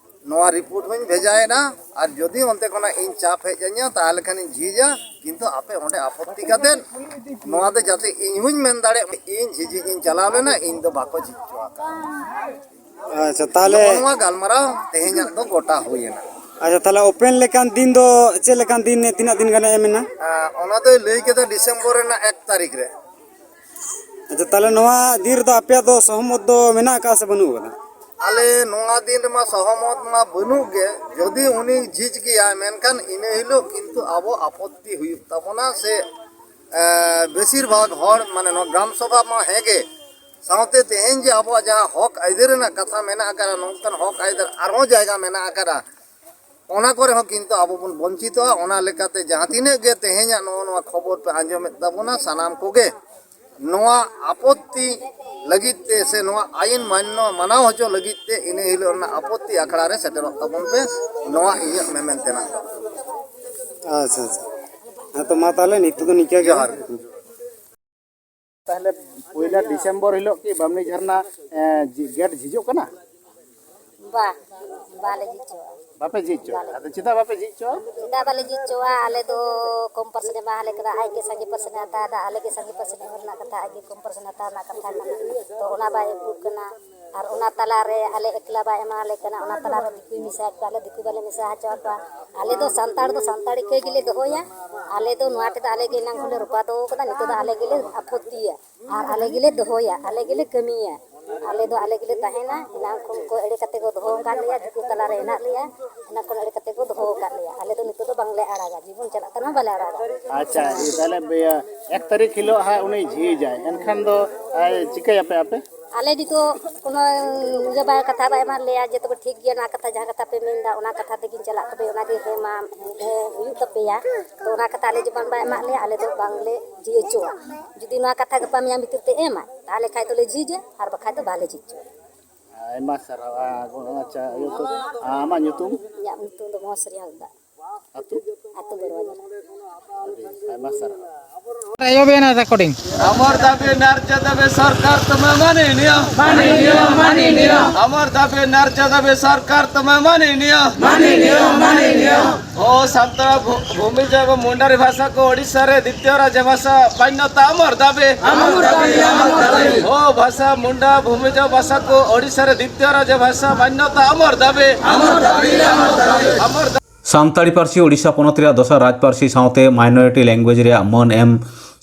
ᱱᱚᱣᱟ ᱨᱤᱯᱳᱨᱴ ᱦᱚᱸᱧ ᱵᱷᱮᱡᱟᱭᱮᱫᱟ, ᱟᱨ ᱡᱩᱫᱤ ᱚᱱᱛᱮ ᱠᱷᱚᱱᱟᱜ ᱤᱧ ᱪᱟᱯ ᱦᱮᱡ ᱟᱹᱧᱟ, ᱛᱟᱦᱚᱞᱮ ᱠᱷᱟᱱᱤᱧ ᱡᱷᱤᱡᱟ, ᱠᱤᱱᱛᱩ ᱟᱯᱮ ᱚᱸᱰᱮ ᱟᱯᱚᱛᱛᱤ ᱠᱟᱛᱮᱫ ᱱᱚᱣᱟ ᱫᱚ ᱡᱟᱛᱮ ᱤᱧ ᱦᱚᱸᱧ ᱢᱮᱱ ᱫᱟᱲᱮᱭᱟᱜ, ᱤᱧ ᱡᱷᱤᱡᱤᱡ ᱤᱧ ᱪᱟᱞᱟᱣ ᱞᱮᱱᱟ, ᱤᱧ ᱫᱚ ᱵᱟᱠᱚ ᱡᱷᱤᱡ ᱦᱚᱪᱚ ᱟᱠᱟᱫᱟ᱾ ᱟᱪᱪᱷᱟ, ᱛᱟᱦᱚᱞᱮ ᱱᱚᱜᱼᱚ ᱱᱚᱣᱟ ᱜᱟᱞᱢᱟᱨᱟᱣ ᱛᱮᱦᱮᱧᱟᱜ ᱫᱚ ᱜᱚᱴᱟ ᱦᱩᱭᱮᱱᱟ᱾ ᱟᱪᱪᱷᱟ, ᱛᱟᱦᱚᱞᱮ ᱳᱯᱮᱱ ᱞᱮᱠᱟᱱ ᱫᱤᱱ ᱫᱚ ᱪᱮᱫ ᱞᱮᱠᱟᱱ ᱫᱤᱱ, ᱛᱤᱱᱟᱹᱜ ᱫᱤᱱ ᱜᱟᱱᱮ ᱮᱢ ᱮᱱᱟ? ᱟᱨ ᱚᱱᱟ ᱫᱚᱭ ᱞᱟᱹᱭ ᱠᱮᱫᱟ ᱰᱤᱥᱮᱢᱵᱚᱨ ᱨᱮᱱᱟᱜ ᱮᱠ ᱛᱟᱹᱨᱤᱠᱷ ᱨᱮ᱾ ᱟᱪᱪᱷᱟ, ᱛᱟᱦᱚᱞᱮ ᱱᱚᱣᱟ ᱫᱤᱱ ᱨᱮᱫᱚ ᱟᱯᱮᱭᱟᱜ ᱫᱚ ᱥᱚᱦᱚᱢᱚᱛ ᱫᱚ ᱢᱮᱱᱟᱜ ᱟᱠᱟᱫᱼᱟ ᱥᱮ ᱵᱟᱹᱱᱩᱜ ᱟᱠᱟᱫᱟ? ᱟᱞᱮ ᱱᱚᱣᱟ ᱫᱤᱱ ᱨᱮᱢᱟ ᱥᱚᱦᱚᱢᱚᱛ ᱢᱟ ᱵᱟᱹᱱᱩᱜ ᱜᱮ, ᱡᱩᱫᱤ ᱩᱱᱤ ᱡᱷᱤᱡ ᱜᱮᱭᱟᱭ, ᱢᱮᱱᱠᱷᱟᱱ ᱤᱱᱟᱹ ᱦᱤᱞᱳᱜ ᱠᱤᱱᱛᱩ ᱟᱵᱚ ᱟᱯᱚᱛᱛᱤ ᱦᱩᱭᱩᱜ ᱛᱟᱵᱚᱱᱟ, ᱥᱮ, ᱮ, ᱵᱮᱥᱤᱨ ᱵᱷᱟᱜᱽ ᱦᱚᱲ, ᱢᱟᱱᱮ, ᱱᱚᱣᱟ ᱜᱨᱟᱢ ᱥᱚᱵᱷᱟ ᱢᱟ ᱦᱮᱸ ᱜᱮ, ᱥᱟᱶᱛᱮ ᱛᱮᱦᱮᱧ ᱡᱮ ᱟᱵᱚᱣᱟᱜ ᱡᱟᱦᱟᱸ ᱦᱚᱠ ᱟᱹᱭᱫᱟᱹᱨ ᱨᱮᱱᱟᱜ ᱠᱟᱛᱷᱟ ᱢᱮᱱᱟᱜ ᱟᱠᱟᱫᱟ, ᱱᱚᱝᱠᱟᱱ ᱦᱚᱠ ᱟᱹᱭᱫᱟᱹᱨ ᱟᱨᱦᱚᱸ ᱡᱟᱭᱜᱟ ᱢᱮᱱᱟᱜ ᱟᱠᱟᱫᱟ, ᱚᱱᱟ ᱠᱚᱨᱮ ᱦᱚᱸ ᱠᱤᱱᱛᱩ ᱟᱵᱚ ᱵᱚᱱ ᱵᱚᱧᱪᱤᱛᱚᱜᱼᱟ᱾ ᱚᱱᱟ ᱞᱮᱠᱟᱛᱮ ᱡᱟᱦᱟᱸ ᱛᱤᱱᱟᱹᱜ ᱜᱮ ᱛᱮᱦᱮᱧᱟᱜ ᱱᱚᱜᱼᱚ ᱱᱚᱣᱟ ᱠᱷᱚᱵᱚᱨ ᱯᱮ ᱟᱸᱡᱚᱢᱮᱫ ᱛᱟᱵᱚᱱᱟ, ᱥᱟᱱᱟᱢ ᱠᱚᱜᱮ ᱱᱚᱣᱟ ᱟᱯᱚᱛᱛᱤ ᱞᱟᱹᱜᱤᱫ ᱛᱮ ᱥᱮ ᱱᱚᱣᱟ ᱟᱭᱤᱱ ᱢᱟᱱᱱᱚ ᱢᱟᱱᱟᱣ ᱦᱚᱪᱚ ᱞᱟᱹᱜᱤᱫ ᱛᱮ ᱤᱱᱟᱹ ᱦᱤᱞᱳᱜ ᱨᱮᱱᱟᱜ ᱟᱯᱚᱛᱛᱤ ᱟᱠᱷᱲᱟ ᱨᱮ ᱥᱮᱴᱮᱨᱚᱜ ᱛᱟᱵᱚᱱ ᱯᱮ, ᱱᱚᱣᱟ ᱤᱧᱟᱹᱜ ᱢᱮᱢᱮᱱ ᱛᱮᱱᱟᱜ ᱫᱚ᱾ ᱟᱪᱪᱷᱟ, ᱟᱪᱪᱷᱟ᱾ ᱦᱮᱸ ᱛᱚ, ᱢᱟ ᱛᱟᱦᱚᱞᱮ ᱱᱤᱛᱚᱜ ᱫᱚ ᱱᱤᱝᱠᱟᱹ ᱜᱮ᱾ ᱡᱚᱦᱟᱨ᱾ ᱛᱟᱦᱚᱞᱮ ᱯᱩᱭᱞᱟᱹ ᱰᱤᱥᱮᱢᱵᱚᱨ ᱦᱤᱞᱳᱜ ᱠᱤ ᱵᱟᱢᱱᱤ ᱡᱷᱟᱨᱱᱟ, ᱮ, ᱡᱷᱤ-, ᱜᱮᱴ ᱡᱷᱤᱡᱚᱜ ᱠᱟᱱᱟ? ᱵᱟ, ᱵᱟᱞᱮ ᱡᱷᱤᱡ ᱦᱚᱪᱚᱣᱟᱜᱼᱟ᱾ ᱵᱟᱯᱮ ᱡᱷᱤᱡ ᱦᱚᱪᱚᱣᱟᱜᱼᱟ? ᱵᱟᱞᱮ ᱟᱫᱚ ᱪᱮᱫᱟᱜ ᱵᱟᱯᱮ ᱡᱷᱤᱡ ᱦᱚᱪᱚᱣᱟᱜᱼᱟ? ᱪᱮᱫᱟᱜ ᱵᱟᱞᱮ ᱡᱷᱤᱡ ᱦᱚᱪᱚᱣᱟᱜᱼᱟ? ᱟᱞᱮ ᱫᱚ ᱠᱚᱢ ᱯᱟᱨᱥᱮᱱᱴ ᱮ ᱮᱢᱟ ᱞᱮ ᱠᱟᱱᱟ, ᱟᱡ ᱜᱮ ᱥᱟᱸᱜᱮ ᱯᱟᱨᱥᱮᱱᱴ ᱮ ᱦᱟᱛᱟᱣ ᱮᱫᱟ, ᱟᱞᱮ ᱜᱮ ᱥᱟᱸᱜᱮ ᱯᱟᱨᱥᱮᱱᱴ ᱮᱢ ᱨᱮᱱᱟᱜ ᱠᱟᱛᱷᱟ, ᱟᱡ ᱜᱮ ᱠᱚᱢ ᱯᱟᱨᱥᱮᱱᱴ ᱦᱟᱛᱟᱣ ᱨᱮᱱᱟᱜ ᱠᱟᱛᱷᱟ ᱠᱟᱱᱟ᱾ ᱛᱚ ᱚᱱᱟ ᱵᱟᱭ ᱮᱯᱨᱩᱵᱷ ᱠᱟᱱᱟ᱾ ᱟᱨ ᱚᱱᱟ ᱛᱟᱞᱟᱨᱮ ᱟᱞᱮ ᱮᱠᱞᱟ ᱵᱟᱭ ᱮᱢᱟᱞᱮ ᱠᱟᱱᱟ, ᱚᱱᱟ ᱛᱟᱞᱟᱨᱮ ᱫᱤᱠᱩᱭ ᱢᱮᱥᱟᱭᱮᱫ ᱠᱚᱣᱟ, ᱟᱞᱮ ᱫᱤᱠᱩ ᱵᱟᱞᱮ ᱢᱮᱥᱟ ᱦᱚᱪᱚ ᱟᱠᱚᱣᱟ᱾ ᱟᱞᱮ ᱫᱚ ᱥᱟᱱᱛᱟᱲ ᱫᱚ ᱥᱟᱱᱛᱟᱲᱤ ᱠᱟᱹᱭ ᱜᱮᱞᱮ ᱫᱚᱦᱚᱭᱟ᱾ ᱟᱞᱮ ᱫᱚ ᱱᱚᱣᱟ ᱴᱷᱮᱱ ᱫᱚ ᱟᱞᱮ ᱜᱮ ᱮᱱᱟᱝ ᱠᱷᱚᱱ ᱞᱮ ᱨᱚᱯᱟ ᱫᱚᱦᱚ ᱠᱟᱫᱟ, ᱱᱤᱛᱚᱜ ᱫᱚ ᱟᱞᱮ ᱜᱮᱞᱮ ᱟᱯᱚᱛᱛᱤᱭᱟ ᱟᱨ ᱟᱞᱮ ᱜᱮᱞᱮ ᱫᱚᱦᱚᱭᱟ, ᱟᱞᱮ ᱜᱮᱞᱮ ᱠᱟᱹᱢᱤᱭᱟ᱾ ᱟᱞᱮ ᱫᱚ ᱟᱞᱮ ᱜᱮᱞᱮ ᱛᱟᱦᱮᱱᱟ, ᱮᱱᱟᱝ ᱠᱷᱚᱱ ᱠᱚ ᱮᱲᱮ ᱠᱟᱛᱮ ᱠᱚ ᱫᱚᱦᱚ ᱟᱠᱟᱫ ᱞᱮᱭᱟ, ᱫᱤᱠᱩ ᱛᱟᱞᱟᱨᱮ ᱦᱮᱱᱟᱜ ᱞᱮᱭᱟ, ᱮᱱᱟᱝ ᱠᱷᱚᱱ ᱮᱲᱮ ᱠᱟᱛᱮ ᱠᱚ ᱫᱚᱦᱚ ᱟᱠᱟᱫ ᱞᱮᱭᱟ᱾ ᱟᱞᱮ ᱫᱚ ᱱᱤᱛᱚᱜ ᱫᱚ ᱵᱟᱝᱞᱮ ᱟᱲᱟᱜᱟ, ᱡᱤᱵᱚᱱ ᱪᱟᱞᱟᱜ ᱠᱟᱱᱟ ᱵᱟᱞᱮ ᱟᱲᱟᱜᱟ᱾ ᱟᱪᱪᱷᱟ, ᱛᱟᱦᱚᱞᱮ ᱤᱭᱟᱹ, ᱮᱠ ᱛᱟᱹᱨᱤᱠᱷ ᱦᱤᱞᱳᱜ ᱦᱟᱸᱜ ᱩᱱᱤ ᱡᱷᱤᱡᱟᱭ, ᱮᱱᱠᱷᱟᱱ ᱫᱚ, ᱮ, ᱪᱤᱠᱟᱹᱭᱟᱯᱮ ᱟᱯᱮ? ᱟᱞᱮ ᱱᱤᱛᱚᱜ ᱠᱳᱱᱳ ᱤᱭᱟᱹ ᱵᱟᱭ, ᱠᱟᱛᱷᱟ ᱵᱟᱭ ᱮᱢᱟᱫ ᱞᱮᱭᱟ ᱡᱮ ᱛᱚᱵᱮ ᱴᱷᱤᱠ ᱜᱮᱭᱟ, ᱱᱚᱣᱟ ᱠᱟᱛᱷᱟ ᱡᱟᱦᱟᱸ ᱠᱟᱛᱷᱟ ᱯᱮ ᱢᱮᱱᱫᱟ ᱚᱱᱟ ᱠᱟᱛᱷᱟ ᱛᱮᱜᱤᱧ ᱪᱟᱞᱟᱜ, ᱛᱚᱵᱮ ᱚᱱᱟᱜᱮ ᱦᱮᱸ ᱢᱟ, ᱦᱮᱸ ᱦᱩᱭᱩᱜ ᱛᱟᱯᱮᱭᱟ᱾ ᱛᱚ ᱚᱱᱟ ᱠᱟᱛᱷᱟ ᱟᱞᱮ ᱡᱚᱠᱷᱚᱱ ᱵᱟᱭ ᱮᱢᱟᱫ ᱞᱮᱭᱟ, ᱟᱞᱮ ᱫᱚ ᱵᱟᱝᱞᱮ ᱡᱷᱤᱡ ᱦᱚᱪᱚᱣᱟᱜᱼᱟ᱾ ᱡᱩᱫᱤ ᱱᱚᱣᱟ ᱠᱟᱛᱷᱟ ᱜᱟᱯᱟ ᱢᱮᱭᱟᱝ ᱵᱷᱤᱛᱤᱨ ᱛᱮ ᱮᱢᱟ, ᱛᱟᱦᱚᱞᱮ ᱠᱷᱟᱡ ᱫᱚᱞᱮ ᱡᱷᱤᱡᱟ, ᱟᱨ ᱵᱟᱠᱷᱟᱡ ᱫᱚ ᱵᱟᱞᱮ ᱡᱷᱤᱡ ᱦᱚᱪᱚᱣᱟᱜᱼᱟ᱾ ᱟᱭᱢᱟ ᱥᱟᱨᱦᱟᱣ᱾ ᱟ, ᱟᱪᱪᱷᱟ, ᱤᱭᱟᱹ ᱠᱚ, ᱟᱢᱟᱜ ᱧᱩᱛᱩᱢ? ᱤᱧᱟᱹᱜ ᱧᱩᱛᱩᱢ ᱫᱚ ᱢᱚᱦᱚᱥᱨᱤ ᱦᱟᱸᱥᱫᱟ᱾ ᱟᱹᱛᱩ? ᱟᱹᱛᱩ ᱵᱚᱲᱣᱟᱡᱟᱨ᱾ ᱟᱹᱰᱤ ᱟᱭᱢᱟ ᱥᱟᱨᱦᱟᱣ᱾ ᱟᱭᱳ ᱵᱮᱱᱟ ᱨᱮᱠᱚᱨᱰᱤᱝ᱾ ᱟᱢᱚᱨ ᱫᱟᱵᱤ ᱱᱟᱨᱡᱟ ᱫᱟᱵᱤ ᱥᱚᱨᱠᱟᱨ ᱛᱩᱢᱮ ᱢᱟᱱᱤᱱᱤᱭᱚ᱾ ᱢᱟᱱᱤᱱᱤᱭᱚ, ᱢᱟᱱᱤᱱᱤᱭᱚ᱾ ᱟᱢᱚᱨ ᱫᱟᱵᱤ ᱱᱟᱨᱡᱟ ᱫᱟᱵᱤ ᱥᱚᱨᱠᱟᱨ ᱛᱩᱢᱮ ᱢᱟᱱᱤᱱᱤᱭᱚ᱾ ᱢᱟᱱᱤᱱᱤᱭᱚ, ᱢᱟᱱᱤᱱᱤᱭᱚ᱾ ᱳ ᱥᱟᱱᱛᱟᱲ ᱵᱷᱩ-, ᱵᱷᱩᱢᱤᱡ ᱮᱵᱚᱝ ᱢᱩᱱᱰᱟᱨᱤ ᱵᱷᱟᱥᱟ ᱠᱚ ᱳᱰᱤᱥᱟ ᱨᱮ ᱫᱤᱛᱤᱭᱚ ᱨᱟᱡᱽ ᱵᱷᱟᱥᱟ ᱢᱟᱱᱱᱚᱛᱟ ᱟᱢᱚᱨ ᱫᱟᱵᱤ᱾ ᱟᱢᱚᱨ ᱫᱟᱵᱤ, ᱟᱢᱚᱨ ᱫᱟᱵᱤ᱾ ᱳ ᱵᱷᱟᱥᱟ ᱢᱩᱱᱰᱟ ᱵᱷᱩᱢᱤᱡ ᱵᱷᱟᱥᱟ ᱠᱚ ᱳᱰᱤᱥᱟ ᱨᱮ ᱫᱤᱛᱤᱭᱚ ᱨᱟᱡᱽ ᱵᱷᱟᱥᱟ ᱢᱟᱱᱱᱚᱛᱟ ᱟᱢᱚᱨ ᱫᱟᱵᱤ᱾ ᱟᱢᱚᱨ ᱫᱟᱵᱤ, ᱟᱢᱚᱨ ᱫᱟᱵᱤ᱾ ᱟᱢᱚᱨ ᱫᱟᱵᱤ᱾ ᱥᱟᱱᱛᱟᱲᱤ ᱯᱟᱹᱨᱥᱤ ᱳᱰᱤᱥᱟ ᱯᱚᱱᱚᱛ ᱨᱮᱭᱟᱜ ᱫᱚᱥᱟᱨ ᱨᱟᱡᱽ ᱯᱟᱹᱨᱥᱤ ᱥᱟᱶᱛᱮ minority language ᱨᱮᱭᱟᱜ ᱢᱟᱹᱱ ᱮᱢ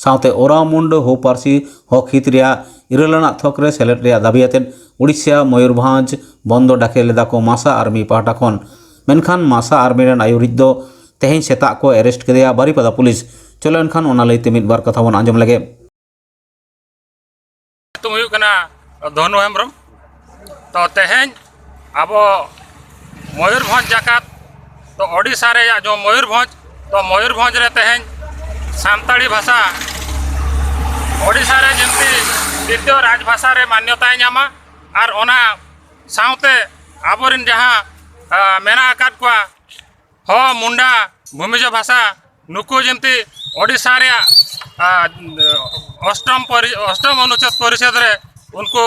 ᱥᱟᱶᱛᱮ ᱳᱨᱟᱣ ᱢᱩᱱᱰᱟᱹ ᱦᱳ ᱯᱟᱹᱨᱥᱤ ᱦᱚᱠ ᱦᱤᱛ ᱨᱮᱭᱟᱜ ᱤᱨᱟᱹᱞ ᱟᱱᱟᱜ ᱛᱷᱚᱠ ᱨᱮ ᱥᱮᱞᱮᱫ ᱨᱮᱭᱟᱜ ᱫᱟᱹᱵᱤ ᱟᱛᱮᱫ ᱳᱰᱤᱥᱟ ᱢᱚᱭᱩᱨᱵᱷᱚᱸᱡᱽ ᱵᱚᱱᱫᱚ ᱰᱟᱠᱮ ᱞᱮᱫᱟ ᱠᱚ ᱢᱟᱥᱟ ᱟᱨᱢᱤ ᱯᱟᱦᱴᱟ ᱠᱷᱚᱱ᱾ ᱢᱮᱱᱠᱷᱟᱱ ᱢᱟᱥᱟ ᱟᱨᱢᱤ ᱨᱮᱱ ᱟᱹᱭᱩᱨᱤᱡ ᱫᱚ ᱛᱮᱦᱮᱧ ᱥᱮᱛᱟᱜ ᱠᱚ arrest ᱠᱮᱫᱮᱭᱟ ᱵᱟᱨᱤᱯᱟᱫᱟ ᱯᱩᱞᱤᱥ᱾ ᱪᱚᱞᱚ ᱮᱱᱠᱷᱟᱱ ᱚᱱᱟ ᱞᱟᱹᱭᱛᱮ ᱢᱤᱫ ᱵᱟᱨ ᱠᱟᱛᱷᱟ ᱵᱚᱱ ᱟᱸᱡᱚᱢ ᱞᱮᱜᱮ᱾ ᱧᱩᱛᱩᱢ ᱦᱩᱭᱩᱜ ᱠᱟᱱᱟ ᱫᱷᱚᱱᱩ ᱦᱮᱢᱵᱨᱚᱢ᱾ ᱛᱚ ᱛᱮᱦᱮᱧ ᱟᱵᱚ ᱢᱚᱭᱩᱨᱵᱷᱚᱸᱡᱽ ᱡᱟᱠᱟᱛ, ᱛᱚ ᱳᱰᱤᱥᱟ ᱨᱮᱭᱟᱜ ᱡᱚ ᱢᱚᱭᱩᱨᱵᱷᱚᱸᱡᱽ, ᱛᱚ ᱢᱚᱭᱩᱨᱵᱷᱚᱸᱡᱽ ᱨᱮ ᱛᱮᱦᱮᱧ ᱥᱟᱱᱛᱟᱲᱤ ᱵᱷᱟᱥᱟ ᱳᱰᱤᱥᱟ ᱨᱮ ᱡᱮᱢᱛᱤ ᱫᱤᱛᱤᱭᱚ ᱨᱟᱡᱽ ᱵᱷᱟᱥᱟ ᱨᱮ ᱢᱟᱱᱭᱚᱛᱟᱭ ᱧᱟᱢᱟ, ᱟᱨ ᱚᱱᱟ ᱥᱟᱶᱛᱮ ᱟᱵᱚᱨᱮᱱ ᱡᱟᱦᱟᱸ, ᱟ, ᱢᱮᱱᱟᱜ ᱟᱠᱟᱫ ᱠᱚᱣᱟ ᱦᱚ, ᱢᱩᱱᱰᱟ, ᱵᱷᱩᱢᱤᱡ ᱵᱷᱟᱥᱟ, ᱱᱩᱠᱩ ᱡᱮᱢᱛᱤ ᱳᱰᱤᱥᱟ ᱨᱮᱭᱟᱜ, ᱟ, ᱚᱥᱴᱚᱢ ᱯᱚᱨᱤ-, ᱚᱥᱴᱚᱢ ᱚᱱᱩᱪᱷᱮᱫ ᱯᱚᱨᱤᱪᱷᱮᱫ ᱨᱮ ᱩᱱᱠᱩ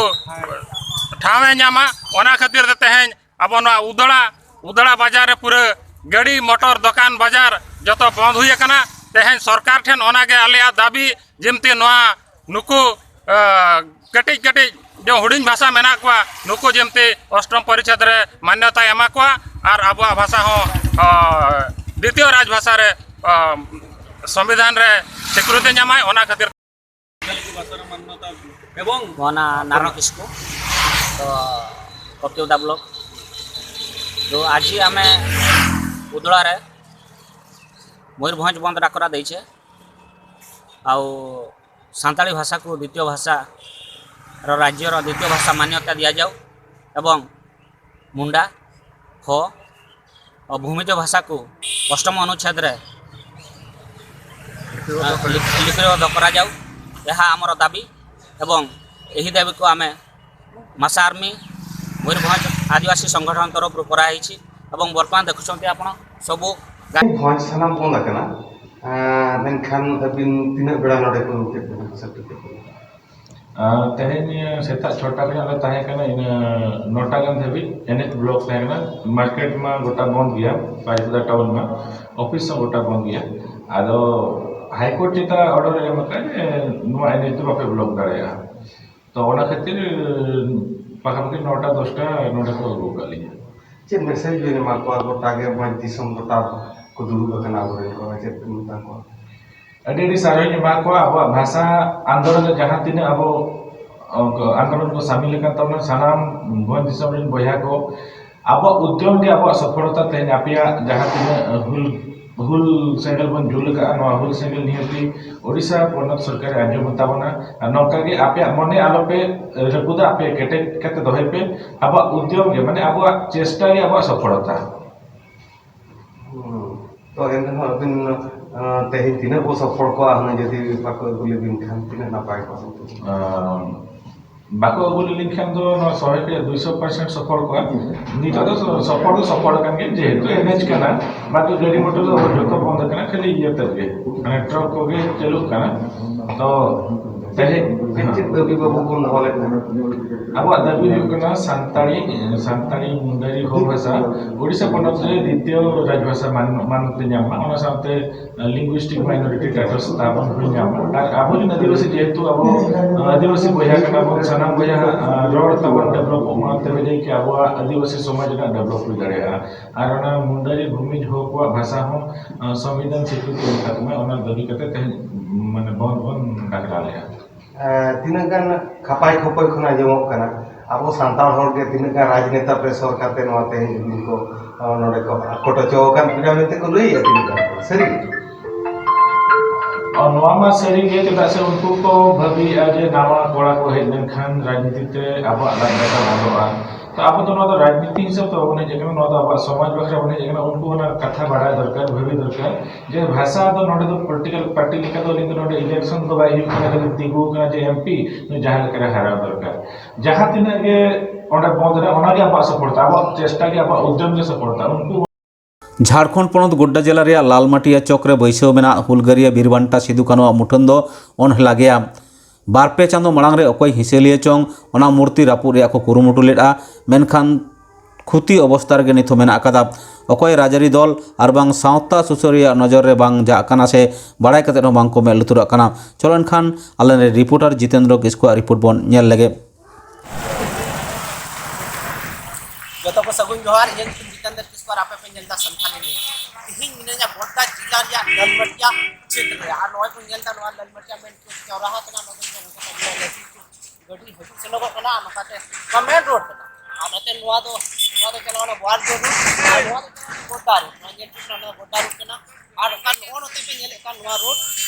ᱴᱷᱟᱶ ᱮ ᱧᱟᱢᱟ᱾ ᱚᱱᱟ ᱠᱷᱟᱹᱛᱤᱨ ᱛᱮ ᱛᱮᱦᱮᱧ ᱟᱵᱚ ᱱᱚᱣᱟ ᱩᱫᱟᱲᱟ, ᱩᱫᱟᱲᱟ ᱵᱟᱡᱟᱨ ᱨᱮ ᱯᱩᱨᱟᱹ ᱜᱟᱹᱰᱤ, ᱢᱚᱴᱚᱨ, ᱫᱚᱠᱟᱱ, ᱵᱟᱡᱟᱨ ᱡᱚᱛᱚ ᱵᱚᱱᱫ ᱦᱩᱭ ᱟᱠᱟᱱᱟ᱾ ᱛᱮᱦᱮᱧ ᱥᱚᱨᱠᱟᱨ ᱴᱷᱮᱱ ᱚᱱᱟᱜᱮ ᱟᱞᱮᱭᱟᱜ ᱫᱟᱹᱵᱤ, ᱡᱮᱢᱛᱤ ᱱᱚᱣᱟ ᱱᱩᱠᱩ, ᱟ, ᱠᱟᱹᱴᱤᱡ ᱠᱟᱹᱴᱤᱡ ᱡᱮ ᱦᱩᱰᱤᱧ ᱵᱷᱟᱥᱟ ᱢᱮᱱᱟᱜ ᱠᱚᱣᱟ, ᱱᱩᱠᱩ ᱡᱮᱢᱛᱤ ᱚᱥᱴᱚᱢ ᱯᱚᱨᱤᱪᱷᱮᱫ ᱨᱮ ᱢᱟᱱᱭᱚᱛᱟᱭ ᱮᱢᱟ ᱠᱚᱣᱟ ᱟᱨ ᱟᱵᱚᱣᱟᱜ ᱵᱷᱟᱥᱟ ᱦᱚᱸ, ᱟ, ᱫᱤᱛᱤᱭᱚ ᱨᱟᱡᱽ ᱵᱷᱟᱥᱟ ᱨᱮ, ᱟ, ᱥᱚᱝᱵᱤᱫᱷᱟᱱ ᱨᱮ ᱥᱤᱠᱨᱤᱛᱤ ᱧᱟᱢᱟᱭ, ᱚᱱᱟ ᱠᱷᱟᱹᱛᱤᱨ᱾ ଏବଂ ମୋ ନାଁ ନାରଣ କିସ୍କୁ, ତ କପ୍ତିଉଦା ବ୍ଲକ। ତ ଆଜି ଆମେ ଉଦଳାରେ ମୟୂରଭଞ୍ଜ ବନ୍ଦ ଡାକରା ଦେଇଛେ। ଆଉ ସାନ୍ତାଳୀ ଭାଷାକୁ ଦ୍ୱିତୀୟ ଭାଷାର, ରାଜ୍ୟର ଦ୍ୱିତୀୟ ଭାଷା ମାନ୍ୟତା ଦିଆଯାଉ ଏବଂ ମୁଣ୍ଡା, ଖୋ ଓ ଭୂମିଜ ଭାଷାକୁ ଅଷ୍ଟମ ଅନୁଚ୍ଛେଦରେ, ଆ, ଲି-, ଲିପିବଦ୍ଧ କରାଯାଉ। ଏହା ଆମର ଦାବି ଏବଂ ଏହି ଦାବିକୁ ଆମେ ମାସା ଆର୍ମି ମୟୂରଭଞ୍ଜ ଆଦିବାସୀ ସଂଗଠନ ତରଫରୁ କରାହେଇଛି ଏବଂ ବର୍ତ୍ତମାନ ଦେଖୁଛନ୍ତି ଆପଣ ସବୁ ଗା- ᱵᱷᱚᱸᱡᱽ ᱥᱟᱱᱟᱢ ᱵᱚᱱᱫ ᱟᱠᱟᱱᱟ᱾ ᱟᱸ, ᱢᱮᱱᱠᱷᱟᱱ ᱟᱹᱵᱤᱱ ᱛᱤᱱᱟᱹᱜ ᱵᱮᱲᱟ ᱱᱚᱰᱮ ᱠᱚ ᱩᱰᱩᱠ ᱠᱮᱫ ᱵᱤᱱᱟ, ᱥᱮᱴᱮᱨ ᱠᱮᱫ ᱵᱤᱱᱟ? ᱟᱸ, ᱛᱮᱦᱮᱧ ᱥᱮᱛᱟᱜ ᱪᱷᱚᱴᱟ ᱠᱷᱚᱱᱟᱜ ᱞᱮ ᱛᱟᱦᱮᱸ ᱠᱟᱱᱟ, ᱤᱱᱟᱹ ᱱᱚᱴᱟ ᱜᱟᱱ ᱫᱷᱟᱹᱵᱤᱡ ᱮᱱ ᱮᱭᱤᱪ ᱵᱞᱚᱠ ᱛᱟᱦᱮᱸ ᱠᱟᱱᱟ᱾ ᱢᱟᱨᱠᱮᱴ ᱢᱟ ᱜᱚᱴᱟ ᱵᱚᱱᱫ ᱜᱮᱭᱟ, ᱵᱟᱨᱤᱯᱟᱫᱟ ᱴᱟᱣᱩᱱ ᱢᱟ, ᱚᱯᱷᱤᱥ ᱦᱚᱸ ᱜᱚᱴᱟ ᱵᱚᱱᱫ ᱜᱮᱭᱟ᱾ ᱟᱫᱚ ᱦᱟᱭᱠᱳᱨᱴ ᱪᱮᱛᱟ ᱚᱨᱰᱟᱨ ᱮ ᱮᱢ ᱟᱠᱟᱫ ᱡᱮ ᱱᱚᱣᱟ ᱮᱱ ᱮᱭᱤᱪ ᱫᱚ ᱵᱟᱯᱮ ᱵᱞᱚᱠ ᱫᱟᱲᱮᱭᱟᱜᱼᱟ᱾ ᱛᱚ ᱚᱱᱟ ᱠᱷᱟᱹᱛᱤᱨ ᱯᱟᱠᱟᱯᱟᱠᱤ ᱱᱚᱴᱟ ᱫᱚᱥᱴᱟ ᱱᱚᱰᱮ ᱠᱚ ᱟᱹᱜᱩ ᱟᱠᱟᱫ ᱞᱤᱧᱟ᱾ ᱪᱮᱫ ᱢᱮᱥᱮᱡᱽ ᱵᱤᱱ ᱮᱢᱟ ᱠᱚᱣᱟ? ᱜᱚᱴᱟ ᱜᱮ ᱢᱚᱡᱽ ᱫᱤᱥᱚᱢ ᱜᱚᱴᱟ ᱠᱚ ᱫᱩᱲᱩᱵ ᱟᱠᱟᱱᱟ ᱟᱵᱚᱨᱮᱱ ᱠᱚ, ᱪᱮᱫ ᱵᱤᱱ ᱢᱮᱛᱟ ᱠᱚᱣᱟ? ᱟᱹᱰᱤ ᱟᱹᱰᱤ ᱥᱟᱨᱦᱟᱣ ᱤᱧ ᱮᱢᱟ ᱠᱚᱣᱟ᱾ ᱟᱵᱚᱣᱟᱜ ᱵᱷᱟᱥᱟ ᱟᱱᱫᱳᱞᱚᱱ ᱨᱮ ᱡᱟᱦᱟᱸ ᱛᱤᱱᱟᱹᱜ ᱟᱵᱚ, ᱚ, ᱟᱱᱫᱳᱞᱚᱱ ᱠᱚ ᱥᱟᱹᱢᱤᱞ ᱟᱠᱟᱱ ᱛᱟᱵᱚᱱᱟ, ᱥᱟᱱᱟᱢ ᱵᱷᱚᱸᱡᱽ ᱫᱤᱥᱚᱢ ᱨᱮᱱ ᱵᱚᱭᱦᱟ ᱠᱚ, ᱟᱵᱚᱣᱟᱜ ᱩᱫᱽᱭᱚᱢ ᱜᱮ ᱟᱵᱚᱣᱟᱜ ᱥᱚᱯᱷᱚᱞᱚᱛᱟ᱾ ᱛᱮᱦᱮᱧ ᱟᱯᱮᱭᱟᱜ ᱡᱟᱦᱟᱸ ᱛᱤᱱᱟᱹᱜ ᱦᱩᱞ, ᱦᱩᱞ ᱥᱮᱸᱜᱮᱞ ᱵᱚᱱ ᱡᱩᱞ ᱟᱠᱟᱫᱼᱟ, ᱱᱚᱣᱟ ᱦᱩᱞ ᱥᱮᱸᱜᱮᱞ ᱱᱤᱦᱟᱹᱛᱤ ᱳᱰᱤᱥᱟ ᱯᱚᱱᱚᱛ ᱥᱚᱨᱠᱟᱨᱮ ᱟᱸᱡᱚᱢ ᱛᱟᱵᱚᱱᱟ᱾ ᱟᱨ ᱱᱚᱝᱠᱟ ᱜᱮ ᱟᱯᱮᱭᱟᱜ ᱢᱚᱱᱮ ᱟᱞᱚᱯᱮ ᱨᱟᱹᱯᱩᱫᱟ, ᱟᱯᱮ ᱠᱮᱴᱮᱡ ᱠᱟᱛᱮ ᱫᱚᱦᱚᱭ ᱯᱮ᱾ ᱟᱵᱚᱣᱟᱜ ᱩᱫᱽᱭᱚᱢ ᱜᱮ, ᱢᱟᱱᱮ ᱟᱵᱚᱣᱟᱜ ᱪᱮᱥᱴᱟ ᱜᱮ ᱟᱵᱚᱣᱟᱜ ᱥᱚᱯᱷᱚᱞᱚᱛᱟ᱾ ᱦᱩᱸ᱾ ᱛᱚ ᱮᱱᱨᱮᱦᱚᱸ ᱟᱹᱵᱤᱱ, ᱟᱸ, ᱛᱮᱦᱮᱧ ᱛᱤᱱᱟᱹᱜ ᱵᱚ ᱥᱚᱯᱷᱚᱞ ᱠᱚᱜᱼᱟ ᱦᱩᱱᱟᱹᱝ ᱡᱩᱫᱤ ᱵᱟᱠᱚ ᱟᱹᱜᱩ ᱞᱮᱵᱤᱱ ᱠᱷᱟᱱ ᱛᱤᱱᱟᱹᱜ ᱱᱟᱯᱟᱭ ᱠᱚᱜᱼᱟ ᱦᱩᱱᱟᱹᱝ? ᱟᱸ, ᱵᱟᱠᱚ ᱟᱹᱜᱩ ᱞᱮᱱᱠᱷᱟᱱ ᱫᱚ ᱱᱚᱣᱟ ᱥᱚᱦᱮ ᱠᱷᱚᱱᱟᱜ ᱫᱩᱭᱥᱚ ᱯᱟᱨᱥᱮᱱᱴ ᱥᱚᱯᱷᱚᱞ ᱠᱚᱜᱼᱟ᱾ ᱱᱤᱛᱚᱜ ᱫᱚ ᱥᱚᱯᱷᱚᱞ ᱫᱚ ᱥᱚᱯᱷᱚᱞ ᱟᱠᱟᱱ ᱜᱮᱭᱟ, ᱡᱮᱦᱮᱛᱩ ᱮᱱ ᱮᱭᱤᱪ ᱠᱟᱱᱟ, ᱵᱟᱠᱤ ᱜᱟᱹᱰᱤ ᱢᱚᱴᱚᱨ ᱫᱚ ᱡᱚᱛᱚ ᱵᱚᱱᱫ ᱟᱠᱟᱱᱟ, ᱠᱷᱟᱹᱞᱤ ᱤᱭᱟᱹ ᱛᱮᱫ ᱜᱮ, ᱢᱟᱱᱮ ᱴᱨᱟᱠ ᱠᱚᱜᱮ ᱪᱟᱹᱞᱩᱜ ᱠᱟᱱᱟ᱾ ᱛᱚ ᱪᱮᱫ ᱪᱮᱫ ᱫᱟᱹᱵᱤ ᱵᱟᱵᱚ ᱵᱚᱱ ᱫᱚᱦᱚ ᱞᱮᱫ ᱛᱟᱦᱮᱸᱫ? ᱟᱵᱚᱣᱟᱜ ᱫᱟᱹᱵᱤ ᱦᱩᱭᱩᱜ ᱠᱟᱱᱟ ᱥᱟᱱᱛᱟᱲᱤ, ᱥᱟᱱᱛᱟᱲᱤ ᱢᱩᱱᱰᱟᱨᱤ ᱦᱚᱲ ᱵᱷᱟᱥᱟ ᱳᱰᱤᱥᱟ ᱯᱚᱱᱚᱛ ᱨᱮ ᱫᱤᱛᱤᱭᱚ ᱨᱟᱡᱽ ᱵᱷᱟᱥᱟ ᱢᱟᱱ, ᱢᱟᱱ ᱛᱮ ᱧᱟᱢ ᱢᱟ, ᱚᱱᱟ ᱥᱟᱶᱛᱮ linguistic minority status ᱛᱟᱵᱚᱱ ᱦᱩᱭ ᱧᱟᱢ ᱢᱟ᱾ ᱟᱨ ᱟᱵᱚ ᱨᱮᱱ ᱟᱹᱫᱤᱵᱟᱹᱥᱤ, ᱡᱮᱦᱮᱛᱩ ᱟᱵᱚ ᱟᱹᱫᱤᱵᱟᱹᱥᱤ ᱵᱚᱭᱦᱟ ᱠᱟᱱᱟ ᱵᱚᱱ, ᱥᱟᱱᱟᱢ ᱵᱚᱭᱦᱟ ᱨᱚᱲ ᱛᱟᱵᱚᱱ developᱚᱜ ᱢᱟ, ᱛᱚᱵᱮ ᱡᱟᱹᱱᱤᱡ ᱠᱤ ᱟᱵᱚᱣᱟᱜ ᱟᱹᱫᱤᱵᱟᱹᱥᱤ ᱥᱚᱢᱟᱡᱽ ᱨᱮᱱᱟᱜ develop ᱦᱩᱭ ᱫᱟᱲᱮᱭᱟᱜᱼᱟ᱾ ᱟᱨ ᱚᱱᱟ ᱢᱩᱱᱰᱟᱨᱤ ᱵᱷᱩᱢᱤᱡᱽ ᱦᱚᱲ ᱠᱚᱣᱟᱜ ᱵᱷᱟᱥᱟ ᱦᱚᱸ ᱥᱚᱝᱵᱤᱫᱷᱟᱱ ᱥᱤᱠᱨᱤᱛᱤ ᱮᱢ ᱠᱟᱜ ᱢᱟ, ᱚᱱᱟ ᱫᱟᱹᱵᱤ ᱠᱟᱛᱮ ᱛᱮᱦᱮᱧ ᱢᱟᱱᱮ ᱵᱚᱱᱫᱷ ᱵᱚᱱ ᱰᱟᱠᱨᱟᱣ ᱞᱮᱫᱼᱟ᱾ ᱮᱸ, ᱛᱤᱱᱟᱹᱜ ᱜᱟᱱ ᱠᱷᱟᱯᱟᱭ ᱠᱷᱚᱯᱚᱭ ᱠᱷᱚᱱᱟᱜ ᱟᱸᱡᱚᱢᱚᱜ ᱠᱟᱱᱟ, ᱟᱵᱚ ᱥᱟᱱᱛᱟᱲ ᱦᱚᱲ ᱜᱮ ᱛᱤᱱᱟᱹᱜ ᱜᱟᱱ ᱨᱟᱡᱽᱱᱮᱛᱟ pressure ᱠᱟᱛᱮ ᱱᱚᱣᱟ ᱛᱮᱦᱮᱧ ᱫᱤᱱ ᱠᱚ, ᱮᱸ, ᱱᱚᱰᱮ ᱠᱚ ᱟᱠᱚᱴ ᱦᱚᱪᱚ ᱟᱠᱟᱫ ᱵᱚᱱᱟ ᱢᱮᱱᱛᱮ ᱠᱚ ᱞᱟᱹᱭᱮᱫᱼᱟ, ᱛᱤᱱᱟᱹᱜ ᱜᱟᱱ ᱠᱚ ᱥᱟᱹᱨᱤ ᱜᱮ? ᱟᱨ ᱱᱚᱣᱟ ᱢᱟ ᱥᱟᱹᱨᱤ ᱜᱮ, ᱪᱮᱫᱟᱜ ᱥᱮ ᱩᱱᱠᱩ ᱠᱚ ᱵᱷᱟᱹᱵᱤᱭᱮᱫᱼᱟ ᱡᱮ ᱱᱟᱣᱟ ᱠᱚᱲᱟ ᱠᱚ ᱦᱮᱡ ᱞᱮᱱᱠᱷᱟᱱ ᱨᱟᱡᱽᱱᱤᱛᱤ ᱛᱮ ᱟᱵᱚᱣᱟᱜ ᱞᱟᱡ ᱫᱟᱠᱟ ᱵᱚᱱᱫᱚᱜᱼᱟ᱾ ᱛᱚ ᱟᱵᱚ ᱫᱚ ᱱᱚᱣᱟ ᱫᱚ ᱨᱟᱡᱽᱱᱤᱛᱤ ᱦᱤᱥᱟᱹᱵ ᱛᱮ ᱵᱟᱵᱚᱱ ᱦᱮᱡ ᱟᱠᱟᱱᱟ, ᱱᱚᱣᱟ ᱫᱚ ᱟᱵᱚᱣᱟᱜ ᱥᱚᱢᱟᱡᱽ ᱵᱟᱠᱷᱨᱟ ᱵᱚᱱ ᱦᱮᱡ ᱟᱠᱟᱱᱟ᱾ ᱩᱱᱠᱩ ᱚᱱᱟ ᱠᱟᱛᱷᱟ ᱵᱟᱲᱟᱭ ᱫᱚᱨᱠᱟᱨ, ᱵᱷᱟᱹᱵᱤ ᱫᱚᱨᱠᱟᱨ᱾ ᱡᱮ ᱵᱷᱟᱥᱟ ᱫᱚ ᱱᱚᱰᱮ ᱫᱚ political party ᱞᱮᱠᱟ ᱫᱚ ᱟᱹᱞᱤᱧ ᱫᱚ ᱱᱚᱰᱮ election ᱫᱚ ᱵᱟᱭ ᱦᱩᱭᱩᱜ ᱠᱟᱱᱟ, ᱠᱷᱟᱹᱞᱤ ᱛᱤᱸᱜᱩ ᱠᱟᱱᱟ ᱡᱮ M P ᱱᱩᱭ ᱡᱟᱦᱟᱸ ᱞᱮᱠᱟᱨᱮ ᱦᱟᱨᱟᱣ ᱫᱚᱨᱠᱟᱨ᱾ ᱡᱟᱦᱟᱸ ᱛᱤᱱᱟᱹᱜ ᱜᱮ ᱚᱸᱰᱮ ᱵᱚᱱᱫ ᱨᱮ, ᱚᱱᱟᱜᱮ ᱟᱵᱚᱣᱟᱜ support ᱛᱟᱭ, ᱟᱵᱚᱣᱟᱜ ᱪᱮᱥᱴᱟ ᱜᱮ, ᱟᱵᱚᱣᱟᱜ ᱩᱫᱽᱭᱚᱢ ᱜᱮ support ᱛᱟᱭ᱾ ᱩᱱᱠᱩ ᱡᱷᱟᱲᱠᱷᱚᱸᱰ ᱯᱚᱱᱚᱛ ᱜᱳᱰᱰᱟ ᱡᱮᱞᱟ ᱨᱮᱭᱟᱜ ᱞᱟᱞᱢᱟᱴᱤᱭᱟ ᱪᱚᱠ ᱨᱮ ᱵᱟᱹᱭᱥᱟᱹᱣ ᱢᱮᱱᱟᱜ ᱦᱩᱞᱜᱟᱹᱨᱤᱭᱟᱹ ᱵᱤᱨ ᱵᱟᱱᱴᱟ ᱥᱤᱫᱩ ᱠᱟᱹᱱᱩᱣᱟᱜ ᱢᱩᱴᱷᱟᱹᱱ ᱫᱚ ᱚᱱᱦᱮᱞᱟ ᱜᱮᱭᱟ᱾ ᱵᱟᱨ ᱯᱮ ᱪᱟᱸᱫᱚ ᱢᱟᱲᱟᱝ ᱨᱮ ᱚᱠᱚᱭ ᱦᱤᱸᱥᱟᱹᱞᱤᱭᱟᱹ ᱪᱚᱝ ᱚᱱᱟ ᱢᱩᱨᱛᱤ ᱨᱟᱹᱯᱩᱫ ᱨᱮᱭᱟᱜ ᱠᱚ ᱠᱩᱨᱩᱢᱩᱴᱩ ᱞᱮᱫᱼᱟ, ᱢᱮᱱᱠᱷᱟᱱ ᱠᱷᱩᱛᱤ ᱚᱵᱚᱥᱛᱟ ᱨᱮᱜᱮ ᱱᱤᱛ ᱦᱚᱸ ᱢᱮᱱᱟᱜ ᱟᱠᱟᱫᱟ᱾ ᱚᱠᱚᱭ ᱨᱟᱡᱽᱟᱹᱨᱤ ᱫᱚᱞ ᱟᱨ ᱵᱟᱝ ᱥᱟᱶᱛᱟ ᱥᱩᱥᱟᱹᱨᱤᱭᱟᱹ ᱱᱚᱡᱚᱨ ᱨᱮ ᱵᱟᱝ ᱪᱟᱜ ᱠᱟᱱᱟ ᱥᱮ ᱵᱟᱲᱟᱭ ᱠᱟᱛᱮ ᱦᱚᱸ ᱵᱟᱝ ᱠᱚ ᱢᱮᱫ ᱞᱩᱛᱩᱨᱟᱜ ᱠᱟᱱᱟ᱾ ᱪᱚᱞᱚ ᱮᱱᱠᱷᱟᱱ ᱟᱞᱮ ᱨᱮᱱ reporter ᱡᱤᱛᱮᱱᱫᱨᱚ ᱠᱤᱥᱠᱩᱣᱟᱜ report ᱵᱚᱱ ᱧᱮᱞ ᱞᱮᱜᱮ᱾ ᱡᱚᱛᱚ ᱠᱚ ᱥᱟᱹᱜᱩᱱ ᱡᱚᱦᱟᱨ, ᱤᱧᱟᱹᱜ ᱧᱩᱛᱩᱢ ᱡᱤᱛᱮᱱᱫᱨᱚ ᱠᱤᱥᱠᱩ ᱟᱨ ᱟᱯᱮ ᱯᱮ ᱧᱮᱞ ᱮᱫᱟ ᱥᱟᱱᱛᱷᱟᱞᱤ news᱾ ᱛᱤᱦᱤᱧ ᱢᱤᱱᱟᱹᱧᱟ ᱜᱳᱰᱰᱟ ᱡᱮᱞᱟ ᱨᱮᱭᱟᱜ ᱞᱟᱞᱢᱟᱴᱤᱭᱟ ᱪᱷᱮᱛᱨᱚ ᱨᱮ, ᱟᱨ ᱱᱚᱜᱼᱚᱭ ᱵᱚᱱ ᱧᱮᱞ ᱮᱫᱟ ᱱᱚᱣᱟ ᱞᱟᱞᱢᱟᱴᱤᱭᱟ main chowraha ᱠᱟᱱᱟ, ᱱᱚᱣᱟ ᱫᱚ ᱜᱟᱹᱰᱤ ᱦᱤᱡᱩᱜ ᱥᱮᱱᱚᱜᱚᱜ ᱠᱟᱱᱟ, ᱱᱚᱝᱠᱟᱛᱮ ᱱᱚᱣᱟ main road ᱠᱟᱱᱟ᱾ ᱟᱨ ᱱᱚᱛᱮ ᱱᱚᱣᱟ ᱫᱚ, ᱱᱚᱣᱟ ᱫᱚ ᱪᱟᱞᱟᱣᱱᱟ ᱵᱚᱣᱟᱨᱡᱳ road, ᱟᱨ ᱱᱚᱣᱟ ᱫᱚ ᱪᱟᱞᱟᱣᱱᱟ ᱜᱳᱰᱰᱟ road, ᱱᱚᱣᱟ ᱧᱮᱞ ᱴᱷᱤᱠ ᱱᱚᱣᱟ ᱫᱚ ᱜᱳᱰᱰᱟ road ᱠᱟᱱᱟ᱾ ᱟᱨ ᱚᱠᱟ ᱱᱚᱜᱼᱚ ᱱᱚᱛᱮ ᱯᱮ ᱧᱮᱞᱮᱫ ᱠᱟᱱ ᱱᱚᱣᱟ road,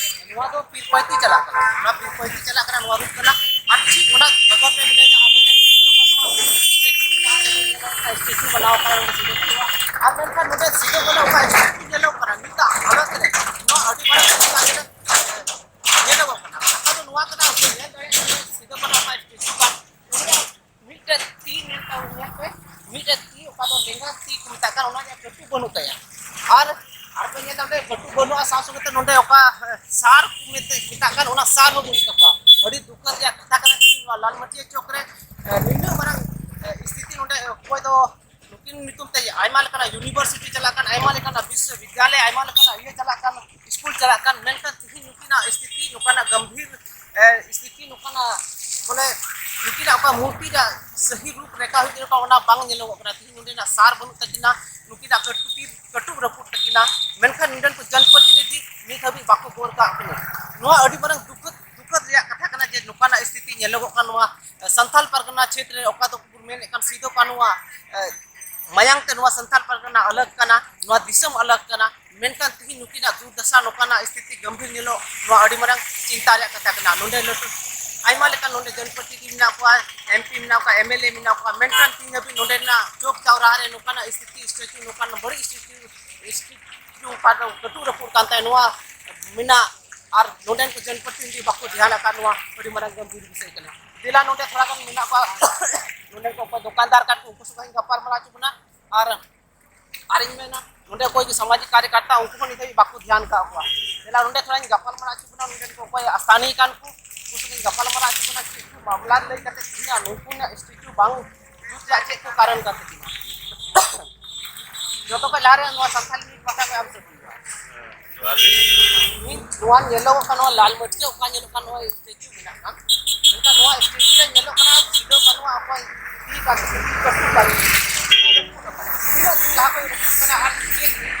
ᱱᱚᱣᱟ ᱫᱚ ᱯᱤᱨᱯᱚᱭᱛᱤ ᱪᱟᱞᱟᱜ ᱠᱟᱱᱟ᱾ ᱱᱚᱣᱟ ᱯᱤᱨᱯᱚᱭᱛᱤ ᱪᱟᱞᱟᱜ ᱠᱟᱱᱟ, ᱱᱚᱣᱟ road ᱠᱟᱱᱟ᱾ ᱟᱨ ᱴᱷᱤᱠ ᱚᱱᱟ ᱵᱚᱜᱚᱞ ᱨᱮ ᱢᱮᱱᱟᱹᱧᱟ, ᱟᱨ ᱱᱚᱰᱮ ᱥᱤᱫᱩ ᱠᱟᱹᱱᱦᱩ statue ᱢᱮᱱᱟᱜᱼᱟ, ᱧᱮᱞᱚᱜ ᱠᱟᱱᱟ statue ᱵᱮᱱᱟᱣ ᱟᱠᱟᱱᱟ ᱱᱚᱰᱮ ᱥᱤᱫᱩ ᱠᱟᱹᱱᱦᱩᱣᱟᱜ᱾ ᱟᱨ ᱢᱮᱱᱠᱷᱟᱱ ᱱᱚᱰᱮ ᱥᱤᱫᱩ ᱠᱟᱹᱱᱦᱩ ᱚᱠᱟ statue ᱧᱮᱞᱚᱜ ᱠᱟᱱᱟ ᱱᱤᱛᱟᱜ ᱦᱟᱞᱚᱛ ᱨᱮ, ᱱᱚᱣᱟ ᱟᱹᱰᱤ ᱢᱟᱨᱟᱝ ᱪᱤᱱᱛᱟ ᱨᱮ ᱧᱮᱞᱚᱜᱚᱜ ᱠᱟᱱᱟ᱾ ᱠᱟᱛᱷᱟ ᱫᱚ ᱱᱚᱣᱟ ᱠᱟᱱᱟ, ᱟᱵᱚ ᱧᱮᱞ ᱫᱟᱲᱮᱭᱟᱜ ᱠᱟᱱᱟ ᱥᱤᱫᱩ ᱠᱟᱹᱱᱦᱩ ᱚᱠᱟ statue ᱵᱟᱝ, ᱩᱱᱤᱭᱟᱜ ᱢᱤᱫᱴᱮᱡ ᱛᱤ ᱧᱮᱞ ᱛᱟᱵᱚᱱ, ᱧᱮᱞ ᱯᱮ, ᱢᱤᱫᱴᱮᱡ ᱛᱤ ᱚᱠᱟ ᱫᱚ ᱞᱮᱸᱜᱟ ᱛᱤ ᱠᱚ ᱢᱮᱛᱟᱜ ᱠᱟᱱ, ᱚᱱᱟ ᱨᱮᱭᱟᱜ ᱠᱟᱹᱴᱩᱵ ᱵᱟᱹᱱᱩᱜ ᱛᱟᱭᱟ᱾ ᱟᱨ, ᱟᱨ ᱯᱮ ᱧᱮᱞ ᱫᱟ ᱚᱸᱰᱮ ᱠᱟᱹᱴᱩᱵ ᱵᱟᱹᱱᱩᱜᱼᱟ, ᱥᱟᱶ ᱥᱚᱸᱜᱮ ᱛᱮ ᱱᱚᱸᱰᱮ ᱚᱠᱟ, ᱮ, ᱥᱟᱨ ᱠᱚ ᱢᱮᱛᱮ-, ᱢᱮᱛᱟᱜ ᱠᱟᱱ, ᱚᱱᱟ ᱥᱟᱨ ᱦᱚᱸ ᱵᱟᱹᱱᱩᱜ ᱛᱟᱠᱚᱣᱟ᱾ ᱟᱹᱰᱤ ᱫᱩᱠ ᱨᱮᱭᱟᱜ ᱠᱟᱛᱷᱟ ᱠᱟᱱᱟ᱾ ᱛᱮᱦᱮᱧ ᱱᱚᱣᱟ ᱞᱟᱞᱢᱟᱹᱴᱤᱭᱟᱹ ᱪᱚᱠ ᱨᱮ, ᱮ, ᱱᱤᱱᱟᱹᱜ ᱢᱟᱨᱟᱝ, ᱮ, ᱥᱛᱷᱤᱛᱤ ᱱᱚᱰᱮ ᱚᱠᱚᱭ ᱫᱚ ᱱᱩᱠᱤᱱ ᱧᱩᱛᱩᱢ ᱛᱮ ᱟᱭᱢᱟ ᱞᱮᱠᱟᱱᱟᱜ university ᱪᱟᱞᱟᱜ ᱠᱟᱱ, ᱟᱭᱢᱟ ᱞᱮᱠᱟᱱᱟᱜ ᱵᱤᱥᱥᱚᱵᱤᱫᱽᱭᱟᱞᱚᱭ, ᱟᱭᱢᱟ ᱞᱮᱠᱟᱱᱟᱜ ᱤᱭᱟᱹ ᱪᱟᱞᱟᱜ ᱠᱟᱱ, ᱥᱠᱩᱞ ᱪᱟᱞᱟᱜ ᱠᱟᱱ, ᱢᱮᱱᱠᱷᱟᱱ ᱛᱮᱦᱮᱧ ᱱᱩᱠᱤᱱᱟᱜ ᱥᱛᱷᱤᱛᱤ ᱱᱚᱝᱠᱟᱱᱟᱜ ᱜᱟᱢᱵᱷᱤᱨ, ᱮ, ᱥᱛᱷᱤᱛᱤ ᱱᱚᱝᱠᱟᱱᱟᱜ, ᱵᱚᱞᱮ, ᱱᱩᱠᱤᱱᱟᱜ ᱚᱠᱟ ᱢᱩᱨᱛᱤ ᱨᱮᱭᱟᱜ ᱥᱟᱹᱦᱤ ᱨᱩᱯ ᱨᱮᱠᱷᱟ ᱦᱩᱭᱩᱜ ᱠᱟᱱᱟ, ᱚᱱᱟ ᱵᱟᱝ ᱧᱮᱞᱚᱜᱚᱜ ᱠᱟᱱᱟ᱾ ᱛᱮᱦᱮᱧ ᱱᱚᱰᱮᱱᱟᱜ ᱥᱟᱨ ᱵᱟᱹᱱᱩᱜ ᱛᱟᱹᱠᱤᱱᱟ, ᱱᱩᱠᱤᱱᱟᱜ ᱠᱟᱹᱴᱩᱵ ᱛᱤ ᱠᱟᱹᱴᱩᱵ ᱨᱟᱹᱯᱩᱫ ᱛᱟᱹᱠᱤᱱᱟ, ᱢᱮᱱᱠᱷᱟᱱ ᱱᱚᱰᱮᱱ ᱠᱚ ᱡᱚᱱᱯᱨᱚᱛᱤᱱᱤᱫᱷᱤ ᱱᱤᱛ ᱦᱟᱹᱵᱤᱡ ᱵᱟᱠᱚ ᱜᱚᱲ ᱠᱟᱜ ᱠᱤᱱᱟ᱾ ᱱᱚᱣᱟ ᱟᱹᱰᱤ ᱢᱟᱨᱟᱝ ᱫᱩᱠᱷ, ᱫᱩᱠᱷ ᱨᱮᱭᱟᱜ ᱠᱟᱛᱷᱟ ᱠᱟᱱᱟ ᱡᱮ ᱱᱚᱝᱠᱟᱱᱟᱜ ᱥᱛᱷᱤᱛᱤ ᱧᱮᱞᱚᱜᱚᱜ ᱠᱟᱱ ᱱᱚᱣᱟ ᱥᱟᱱᱛᱟᱞ ᱯᱟᱨᱜᱟᱱᱟ ᱪᱷᱮᱛᱨᱚ ᱨᱮ, ᱚᱠᱟ ᱫᱚ ᱵᱚᱱ ᱢᱮᱱᱮᱫ ᱠᱟᱱ ᱥᱤᱫᱚ ᱠᱟᱹᱱᱩᱣᱟᱜ, ᱮ, ᱢᱟᱭᱟᱝ ᱛᱮ ᱱᱚᱣᱟ ᱥᱟᱱᱛᱟᱞ ᱯᱟᱨᱜᱟᱱᱟ ᱟᱞᱟᱜᱽ ᱠᱟᱱᱟ, ᱱᱚᱣᱟ ᱫᱤᱥᱚᱢ ᱟᱞᱟᱜᱽ ᱠᱟᱱᱟ, ᱢᱮᱱᱠᱷᱟᱱ ᱛᱮᱦᱮᱧ ᱱᱩᱠᱤᱱᱟᱜ ᱫᱩᱨᱫᱟᱥᱟ, ᱱᱚᱝᱠᱟᱱᱟᱜ ᱥᱛᱷᱤᱛᱤ ᱜᱟᱢᱵᱷᱤᱨ ᱧᱮᱞᱚᱜ, ᱱᱚᱣᱟ ᱟᱹᱰᱤ ᱢᱟᱨᱟᱝ ᱪᱤᱱᱛᱟ ᱨᱮᱭᱟᱜ ᱠᱟᱛᱷᱟ ᱠᱟᱱᱟ᱾ ᱱᱚᱰᱮ ᱞᱟᱹᱴᱩ ᱟᱭᱢᱟ ᱞᱮᱠᱟᱱ ᱱᱚᱰᱮ ᱡᱚᱱᱯᱨᱚᱛᱤᱱᱤᱫᱷᱤ ᱢᱮᱱᱟᱜ ᱠᱚᱣᱟ, M P ᱢᱮᱱᱟᱜ ᱠᱚᱣᱟ, M L A ᱢᱮᱱᱟᱜ ᱠᱚᱣᱟ, ᱢᱮᱱᱠᱷᱟᱱ ᱛᱮᱦᱮᱧ ᱦᱟᱹᱵᱤᱡ ᱱᱚᱰᱮᱱᱟᱜ ᱪᱚᱠ ᱪᱟᱣᱨᱟ ᱨᱮ ᱱᱚᱝᱠᱟᱱᱟᱜ ᱥᱛᱷᱤᱛᱤ, ᱥᱴᱮᱪᱩ, ᱱᱚᱝᱠᱟᱱ ᱵᱟᱹᱲᱤᱡ ᱥᱴᱮᱪᱩ, ᱥᱴᱮᱪᱩ ᱚᱠᱟ ᱫᱚ ᱠᱟᱹᱴᱩᱵ ᱨᱟᱹᱯᱩᱫ ᱠᱟᱱ ᱛᱟᱭ, ᱱᱚᱣᱟ ᱢᱮᱱᱟᱜ, ᱟᱨ ᱱᱚᱰᱮᱱ ᱠᱚ ᱡᱚᱱᱯᱨᱚᱛᱤᱱᱤᱫᱷᱤ ᱵᱟᱠᱚ ᱫᱷᱮᱭᱟᱱ ᱟᱠᱟᱫ, ᱱᱚᱣᱟ ᱟᱹᱰᱤ ᱢᱟᱨᱟᱝ ᱜᱟᱢᱵᱷᱤᱨ ᱵᱤᱥᱚᱭ ᱠᱟᱱᱟ᱾ ᱫᱮᱞᱟ, ᱱᱚᱰᱮ ᱛᱷᱚᱲᱟ ᱜᱟᱱ ᱢᱮᱱᱟᱜ ᱠᱚᱣᱟ, ᱱᱚᱰᱮ ᱠᱚ ᱚᱠᱚᱭ ᱫᱚᱠᱟᱱᱫᱟᱨ ᱠᱟᱱ ᱠᱚ, ᱩᱱᱠᱩ ᱥᱚᱸᱜᱮ ᱤᱧ ᱜᱟᱯᱟᱞ ᱢᱟᱨᱟᱣ ᱦᱚᱪᱚ ᱵᱚᱱᱟ᱾ ᱟᱨ, ᱟᱨ ᱤᱧ ᱢᱮᱱᱟ, ᱱᱚᱰᱮ ᱚᱠᱚᱭ ᱜᱮ ᱥᱟᱢᱟᱡᱤᱠ ᱠᱟᱨᱭᱚᱠᱟᱨᱛᱟ, ᱩᱱᱠᱩ ᱦᱚᱸ ᱱᱤᱛ ᱦᱟᱹᱵᱤᱡ ᱵᱟᱠᱚ ᱫᱷᱮᱭᱟᱱ ᱟᱠᱟᱫ ᱠᱚᱣᱟ᱾ ᱫᱮᱞᱟ, ᱱᱚᱰᱮ ᱛᱷᱚᱲᱟᱧ ᱜᱟᱯᱟᱞ ᱢᱟᱨᱟᱣ ᱦᱚᱪᱚ ᱵᱚᱱᱟ, ᱱᱚᱰᱮᱱ ᱠᱚ ᱚᱠᱚᱭ ᱥᱛᱷᱟᱱᱤᱭ ᱠᱟᱱ ᱠᱚ, ᱩᱱᱠᱩ ᱥᱚᱸᱜᱮ ᱤᱧ ᱜᱟᱯᱟᱞ ᱢᱟᱨᱟᱣ ᱦᱚᱪᱚ ᱵᱚᱱᱟ, ᱪᱮᱫ ᱠᱚ ᱢᱟᱢᱞᱟ ᱞᱟᱹᱭ ᱠᱟᱛᱮ ᱛᱮᱦᱮᱧᱟᱜ ᱱᱩᱠᱩ ᱨᱮᱱᱟᱜ ᱥᱴᱮᱪᱩ ᱵᱟᱝ ᱡᱩᱛ ᱨᱮᱭᱟᱜ ᱪᱮᱫ ᱠᱚ ᱠᱟᱨᱚᱱ ᱠᱟᱱ ᱛᱟᱹᱠᱤᱱᱟ? ᱡᱚᱛᱚ ᱠᱷᱚᱱ ᱞᱟᱦᱟ ᱨᱮ ᱱᱚᱣᱟ ᱥᱟᱱᱛᱟᱞᱤ ᱢᱤᱫ ᱯᱟᱦᱴᱟ ᱠᱷᱚᱱ ᱟᱢ ᱥᱮᱫ ᱠᱷᱚᱱ ᱡᱚᱦᱟᱨ᱾ ᱢᱤᱫ ᱱᱚᱣᱟ ᱧᱮᱞᱚᱜᱚᱜ ᱠᱟᱱ, ᱱᱚᱣᱟ ᱞᱟᱞ ᱢᱟᱹᱴᱤᱭᱟᱹ ᱚᱠᱟ ᱧᱮᱞᱚᱜ ᱠᱟᱱ, ᱱᱚᱣᱟ ᱥᱴᱮᱪᱩ ᱢᱮᱱᱟᱜ ᱠᱟᱱ, ᱢᱮᱱᱠᱷᱟᱱ ᱱᱚᱣᱟ ᱥᱴᱮᱪᱩ ᱨᱮ ᱧᱮᱞᱚᱜ ᱠᱟᱱᱟ ᱥᱤᱫᱩ ᱠᱟᱹᱱᱦᱩ ᱚᱠᱚᱭ ᱛᱤ ᱠᱟᱹᱴᱩᱵ ᱠᱟᱹᱴᱩᱵ ᱠᱟᱱ, ᱛᱤᱱᱟᱹᱜ ᱫᱤᱱ ᱞᱟᱦᱟ ᱠᱷᱚᱱ ᱨᱟᱹᱯᱩᱫ ᱠᱟᱱᱟ ᱟᱨ ᱪᱮᱫ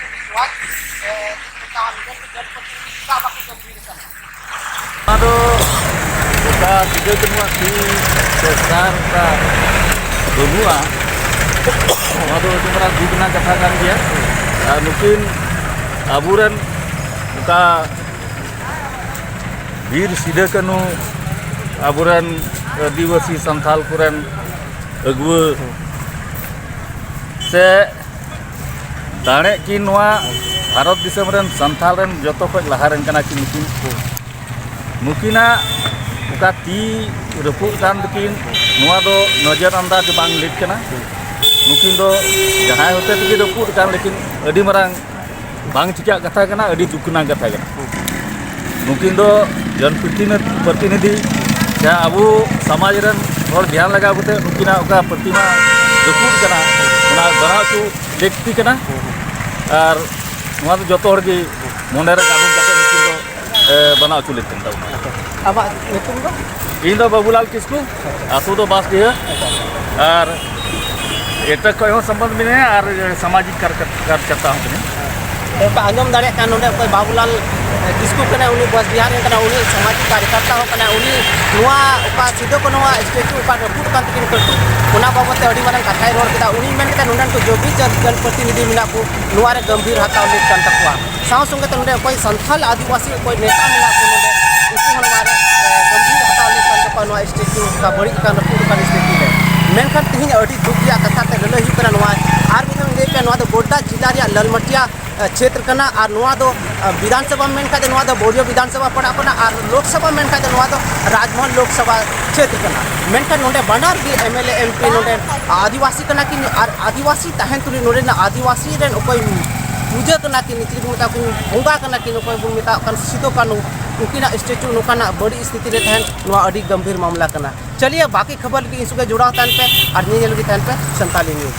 ᱱᱚᱣᱟ, ᱮ, ᱪᱮᱫ ᱠᱚ ᱢᱮᱛᱟᱜᱼᱟ, ᱱᱚᱰᱮᱱ ᱠᱚ ᱡᱚᱱᱯᱨᱚᱛᱤᱱᱤᱫᱷᱤ ᱪᱮᱫᱟᱜ ᱵᱟᱠᱚ ᱜᱟᱹᱢᱵᱷᱤᱨ ᱠᱟᱱᱟ? ᱚᱱᱟ ᱫᱚ ᱚᱱᱠᱟ ᱥᱤᱫᱩ ᱠᱟᱹᱱᱦᱩᱣᱟᱜ ᱛᱤ ᱥᱮ ᱥᱟᱨ ᱚᱱᱠᱟ ᱵᱟᱹᱱᱩᱜᱼᱟ, ᱚᱱᱟ ᱫᱚ ᱟᱹᱰᱤ ᱢᱟᱨᱟᱝ ᱫᱩᱠ ᱨᱮᱱᱟᱜ ᱠᱟᱛᱷᱟ ᱠᱟᱱ ᱜᱮᱭᱟ᱾ ᱟᱨ ᱱᱩᱠᱤᱱ ᱟᱵᱚᱨᱮᱱ ᱚᱱᱠᱟ ᱵᱤᱨ ᱥᱤᱫᱩ ᱠᱟᱹᱱᱦᱩ, ᱟᱵᱚᱨᱮᱱ ᱟᱹᱫᱤᱵᱟᱹᱥᱤ ᱥᱟᱱᱛᱟᱞ ᱠᱚᱨᱮᱱ ᱟᱹᱜᱩᱣᱟᱹ ᱥᱮ ᱫᱟᱲᱮᱜ ᱠᱤᱱ ᱱᱚᱣᱟ ᱵᱷᱟᱨᱚᱛ ᱫᱤᱥᱚᱢ ᱨᱮᱱ ᱥᱟᱱᱛᱟᱲ ᱨᱮᱱ ᱡᱚᱛᱚ ᱠᱷᱚᱱ ᱞᱟᱦᱟ ᱨᱮᱱ ᱠᱟᱱᱟ ᱠᱤᱱ ᱱᱩᱠᱤᱱ᱾ ᱱᱩᱠᱤᱱᱟᱜ ᱚᱠᱟ ᱛᱤ ᱨᱟᱹᱯᱩᱫ ᱠᱟᱱ ᱛᱟᱹᱠᱤᱱ, ᱱᱚᱣᱟ ᱫᱚ ᱱᱚᱡᱚᱨ ᱟᱱᱫᱟᱡ ᱵᱟᱝ ᱞᱮᱠ ᱠᱟᱱᱟ᱾ ᱱᱩᱠᱤᱱ ᱫᱚ ᱡᱟᱦᱟᱸᱭ ᱦᱚᱛᱮ ᱛᱮᱜᱮ ᱨᱟᱹᱯᱩᱫ ᱠᱟᱱ, ᱞᱮᱠᱤᱱ ᱟᱹᱰᱤ ᱢᱟᱨᱟᱝ ᱵᱟᱝ ᱴᱷᱤᱠᱟᱜ ᱠᱟᱛᱷᱟ ᱠᱟᱱᱟ, ᱟᱹᱰᱤ ᱫᱩᱠ ᱨᱮᱱᱟᱜ ᱠᱟᱛᱷᱟ ᱠᱟᱱᱟ᱾ ᱱᱩᱠᱤᱱ ᱫᱚ ᱡᱚᱱ ᱯᱨᱚᱛᱤᱱᱤ-, ᱯᱨᱚᱛᱤᱱᱤᱫᱷᱤ ᱥᱮ ᱟᱵᱚ ᱥᱚᱢᱟᱡᱽ ᱨᱮᱱ ᱦᱚᱲ ᱫᱷᱮᱭᱟᱱ ᱞᱟᱜᱟᱣ ᱠᱟᱛᱮ ᱩᱱᱠᱤᱱᱟᱜ ᱚᱠᱟ ᱯᱨᱚᱛᱤᱢᱟ ᱨᱟᱹᱯᱩᱫ ᱠᱟᱱᱟ, ᱚᱱᱟ ᱵᱮᱱᱟᱣ ᱦᱚᱪᱚ ᱞᱟᱹᱠᱛᱤ ᱠᱟᱱᱟ᱾ ᱟᱨ ᱱᱚᱣᱟ ᱫᱚ ᱡᱚᱛᱚ ᱦᱚᱲ ᱜᱮ ᱢᱚᱱᱮ ᱨᱮ ᱜᱟᱱᱚᱱ ᱠᱟᱛᱮ ᱱᱩᱠᱤᱱ ᱫᱚ, ᱮ, ᱵᱮᱱᱟᱣ ᱦᱚᱪᱚ ᱞᱟᱹᱠᱛᱤ ᱠᱟᱱ ᱛᱟᱵᱚᱱᱟ᱾ ᱟᱢᱟᱜ ᱧᱩᱛᱩᱢ ᱫᱚ? ᱤᱧ ᱫᱚ ᱵᱟᱹᱵᱩᱞᱟᱞ ᱠᱤᱥᱠᱩ, ᱟᱹᱛᱩ ᱫᱚ ᱵᱟᱸᱥᱰᱤᱦᱟᱹ᱾ ᱟᱨ ᱮᱴᱟᱜ ᱠᱷᱚᱡ ᱦᱚᱸ ᱥᱚᱢᱵᱚᱱᱫᱷ ᱢᱮᱱᱟᱭᱟ ᱟᱨ ᱥᱟᱢᱟᱡᱤᱠ ᱠᱟᱨᱡᱚ-, ᱠᱟᱨᱡᱚᱠᱚᱨᱛᱟ ᱦᱚᱸ ᱠᱟᱹᱱᱟᱹᱧ᱾ ᱛᱚ ᱯᱮ ᱟᱸᱡᱚᱢ ᱫᱟᱲᱮᱭᱟᱜ ᱠᱟᱱ, ᱱᱚᱰᱮ ᱚᱠᱚᱭ ᱵᱟᱵᱩᱞᱟᱞ ᱠᱤᱥᱠᱩ ᱠᱟᱱᱟᱭ, ᱩᱱᱤ ᱵᱟᱸᱥᱰᱤᱦᱟᱹ ᱨᱮᱱ ᱠᱟᱱᱟᱭ, ᱩᱱᱤ ᱥᱟᱢᱟᱡᱤᱠ ᱠᱟᱨᱡᱚᱠᱚᱨᱛᱟ ᱦᱚᱸ ᱠᱟᱱᱟᱭ᱾ ᱩᱱᱤ ᱱᱚᱣᱟ ᱚᱠᱟ ᱥᱤᱫᱩ ᱠᱟᱹᱱᱦᱩᱣᱟᱜ statue ᱚᱠᱟ ᱨᱟᱹᱯᱩᱫ ᱠᱟᱱ ᱛᱟᱹᱠᱤᱱ ᱠᱟᱹᱴᱩᱵ, ᱚᱱᱟ ᱵᱟᱵᱚᱫ ᱛᱮ ᱟᱹᱰᱤ ᱢᱟᱨᱟᱝ ᱠᱟᱛᱷᱟᱭ ᱨᱚᱲ ᱠᱮᱫᱟ᱾ ᱩᱱᱤ ᱢᱮᱱ ᱠᱮᱫᱟ, ᱱᱚᱰᱮᱱ ᱠᱚ ᱡᱚᱜᱤ ᱡᱚᱱ-, ᱡᱚᱱᱯᱨᱚᱛᱤᱱᱤᱫᱷᱤ ᱢᱮᱱᱟᱜ ᱠᱚ, ᱱᱚᱣᱟ ᱨᱮ ᱜᱟᱢᱵᱷᱤᱨ ᱦᱟᱛᱟᱣ ᱞᱟᱹᱠ ᱠᱟᱱ ᱛᱟᱠᱚᱣᱟ᱾ ᱥᱟᱶ ᱥᱚᱸᱜᱮ ᱛᱮ ᱱᱚᱰᱮ ᱚᱠᱚᱭ ᱥᱟᱱᱛᱟᱲ ᱟᱹᱫᱤᱵᱟᱹᱥᱤ ᱚᱠᱚᱭ ᱱᱮᱛᱟ ᱢᱮᱱᱟᱜ ᱠᱚ ᱱᱚᱰᱮ, ᱩᱱᱠᱩ ᱦᱚᱸ ᱱᱚᱣᱟ ᱨᱮ, ᱮ, ᱜᱟᱢᱵᱷᱤᱨ ᱦᱟᱛᱟᱣ ᱞᱟᱹᱠ ᱠᱟᱱ ᱛᱟᱠᱚᱣᱟ, ᱱᱚᱣᱟ statue ᱚᱠᱟ ᱵᱟᱹᱲᱤᱡ ᱠᱟᱱ, ᱨᱟᱹᱯᱩᱫ ᱠᱟᱱ statue ᱨᱮ᱾ ᱢᱮᱱᱠᱷᱟᱱ ᱛᱮᱦᱮᱧ ᱟᱹᱰᱤ ᱫᱩᱠ ᱨᱮᱭᱟᱜ ᱠᱟᱛᱷᱟ ᱛᱮ ᱞᱟᱹᱞᱟᱹᱭ ᱦᱩᱭᱩᱜ ᱠᱟᱱᱟ, ᱱᱚᱣᱟ ᱟᱨ ᱢᱤᱫ ᱫᱷᱟᱣ ᱤᱧ ᱞᱟᱹᱭ ᱯᱮᱭᱟ, ᱱᱚᱣᱟ ᱫᱚ ᱜᱳᱰᱰᱟ ᱡᱮᱞᱟ ᱨᱮᱭᱟᱜ ᱞᱟᱞᱢᱟᱴᱤᱭᱟ ᱮ, ᱪᱷᱮᱛᱨᱚ ᱠᱟᱱᱟ᱾ ᱟᱨ ᱱᱚᱣᱟ ᱫᱚ, ᱮ, ᱵᱤᱫᱷᱟᱱ ᱥᱚᱵᱷᱟ ᱢᱮᱱ ᱠᱷᱟᱡ ᱫᱚ ᱱᱚᱣᱟ ᱫᱚ ᱢᱳᱣᱨᱚ ᱵᱤᱫᱷᱟᱱ ᱥᱚᱵᱷᱟ ᱯᱟᱲᱟᱜ ᱠᱟᱱᱟ, ᱟᱨ ᱞᱳᱠ ᱥᱚᱵᱷᱟ ᱢᱮᱱ ᱠᱷᱟᱡ ᱫᱚ ᱱᱚᱣᱟ ᱫᱚ ᱨᱟᱡᱽᱢᱚᱦᱚᱱ ᱞᱳᱠ ᱥᱚᱵᱷᱟ ᱪᱷᱮᱛᱨᱚ ᱠᱟᱱᱟ᱾ ᱢᱮᱱᱠᱷᱟᱱ ᱱᱚᱰᱮ ᱵᱟᱱᱟᱨ ᱜᱮ MLA, MP ᱱᱚᱰᱮ ᱟᱹᱫᱤᱵᱟᱹᱥᱤ ᱠᱟᱱᱟ ᱠᱤᱱ, ᱟᱨ ᱟᱹᱫᱤᱵᱟᱹᱥᱤ ᱛᱟᱦᱮᱱ ᱛᱩᱞᱩᱡ ᱱᱚᱰᱮᱱᱟᱜ ᱟᱹᱫᱤᱵᱟᱹᱥᱤ ᱨᱮᱱ ᱚᱠᱚᱭ ᱯᱩᱡᱟᱹ ᱠᱟᱱᱟ ᱠᱤᱱ, ᱪᱮᱫ ᱵᱚᱱ ᱢᱮᱛᱟ ᱠᱚ, ᱵᱚᱸᱜᱟ ᱠᱟᱱᱟ ᱠᱤᱱ, ᱚᱠᱚᱭ ᱵᱚᱱ ᱢᱮᱛᱟᱜ ᱠᱟᱱ ᱥᱤᱫᱩ ᱠᱟᱹᱱᱦᱩ, ᱩᱱᱠᱤᱱᱟᱜ statue ᱱᱚᱝᱠᱟᱱᱟᱜ ᱵᱟᱹᱲᱤᱡ ᱥᱛᱷᱤᱛᱤ ᱨᱮ ᱛᱟᱦᱮᱱ, ᱱᱚᱣᱟ ᱟᱹᱰᱤ ᱜᱟᱢᱵᱷᱤᱨ ᱢᱟᱢᱞᱟ ᱠᱟᱱᱟ᱾ ᱪᱟᱞᱤᱭᱮ, ᱵᱟᱠᱤ ᱠᱷᱚᱵᱚᱨ ᱞᱟᱹᱜᱤᱫ ᱤᱧ ᱥᱚᱸᱜᱮ ᱡᱚᱲᱟᱣ ᱛᱟᱦᱮᱱ ᱯᱮ ᱟᱨ ᱧᱮᱧᱮᱞ ᱜᱮ ᱛᱟᱦᱮᱱ ᱯᱮ ᱥᱟᱱᱛᱟᱞᱤ news᱾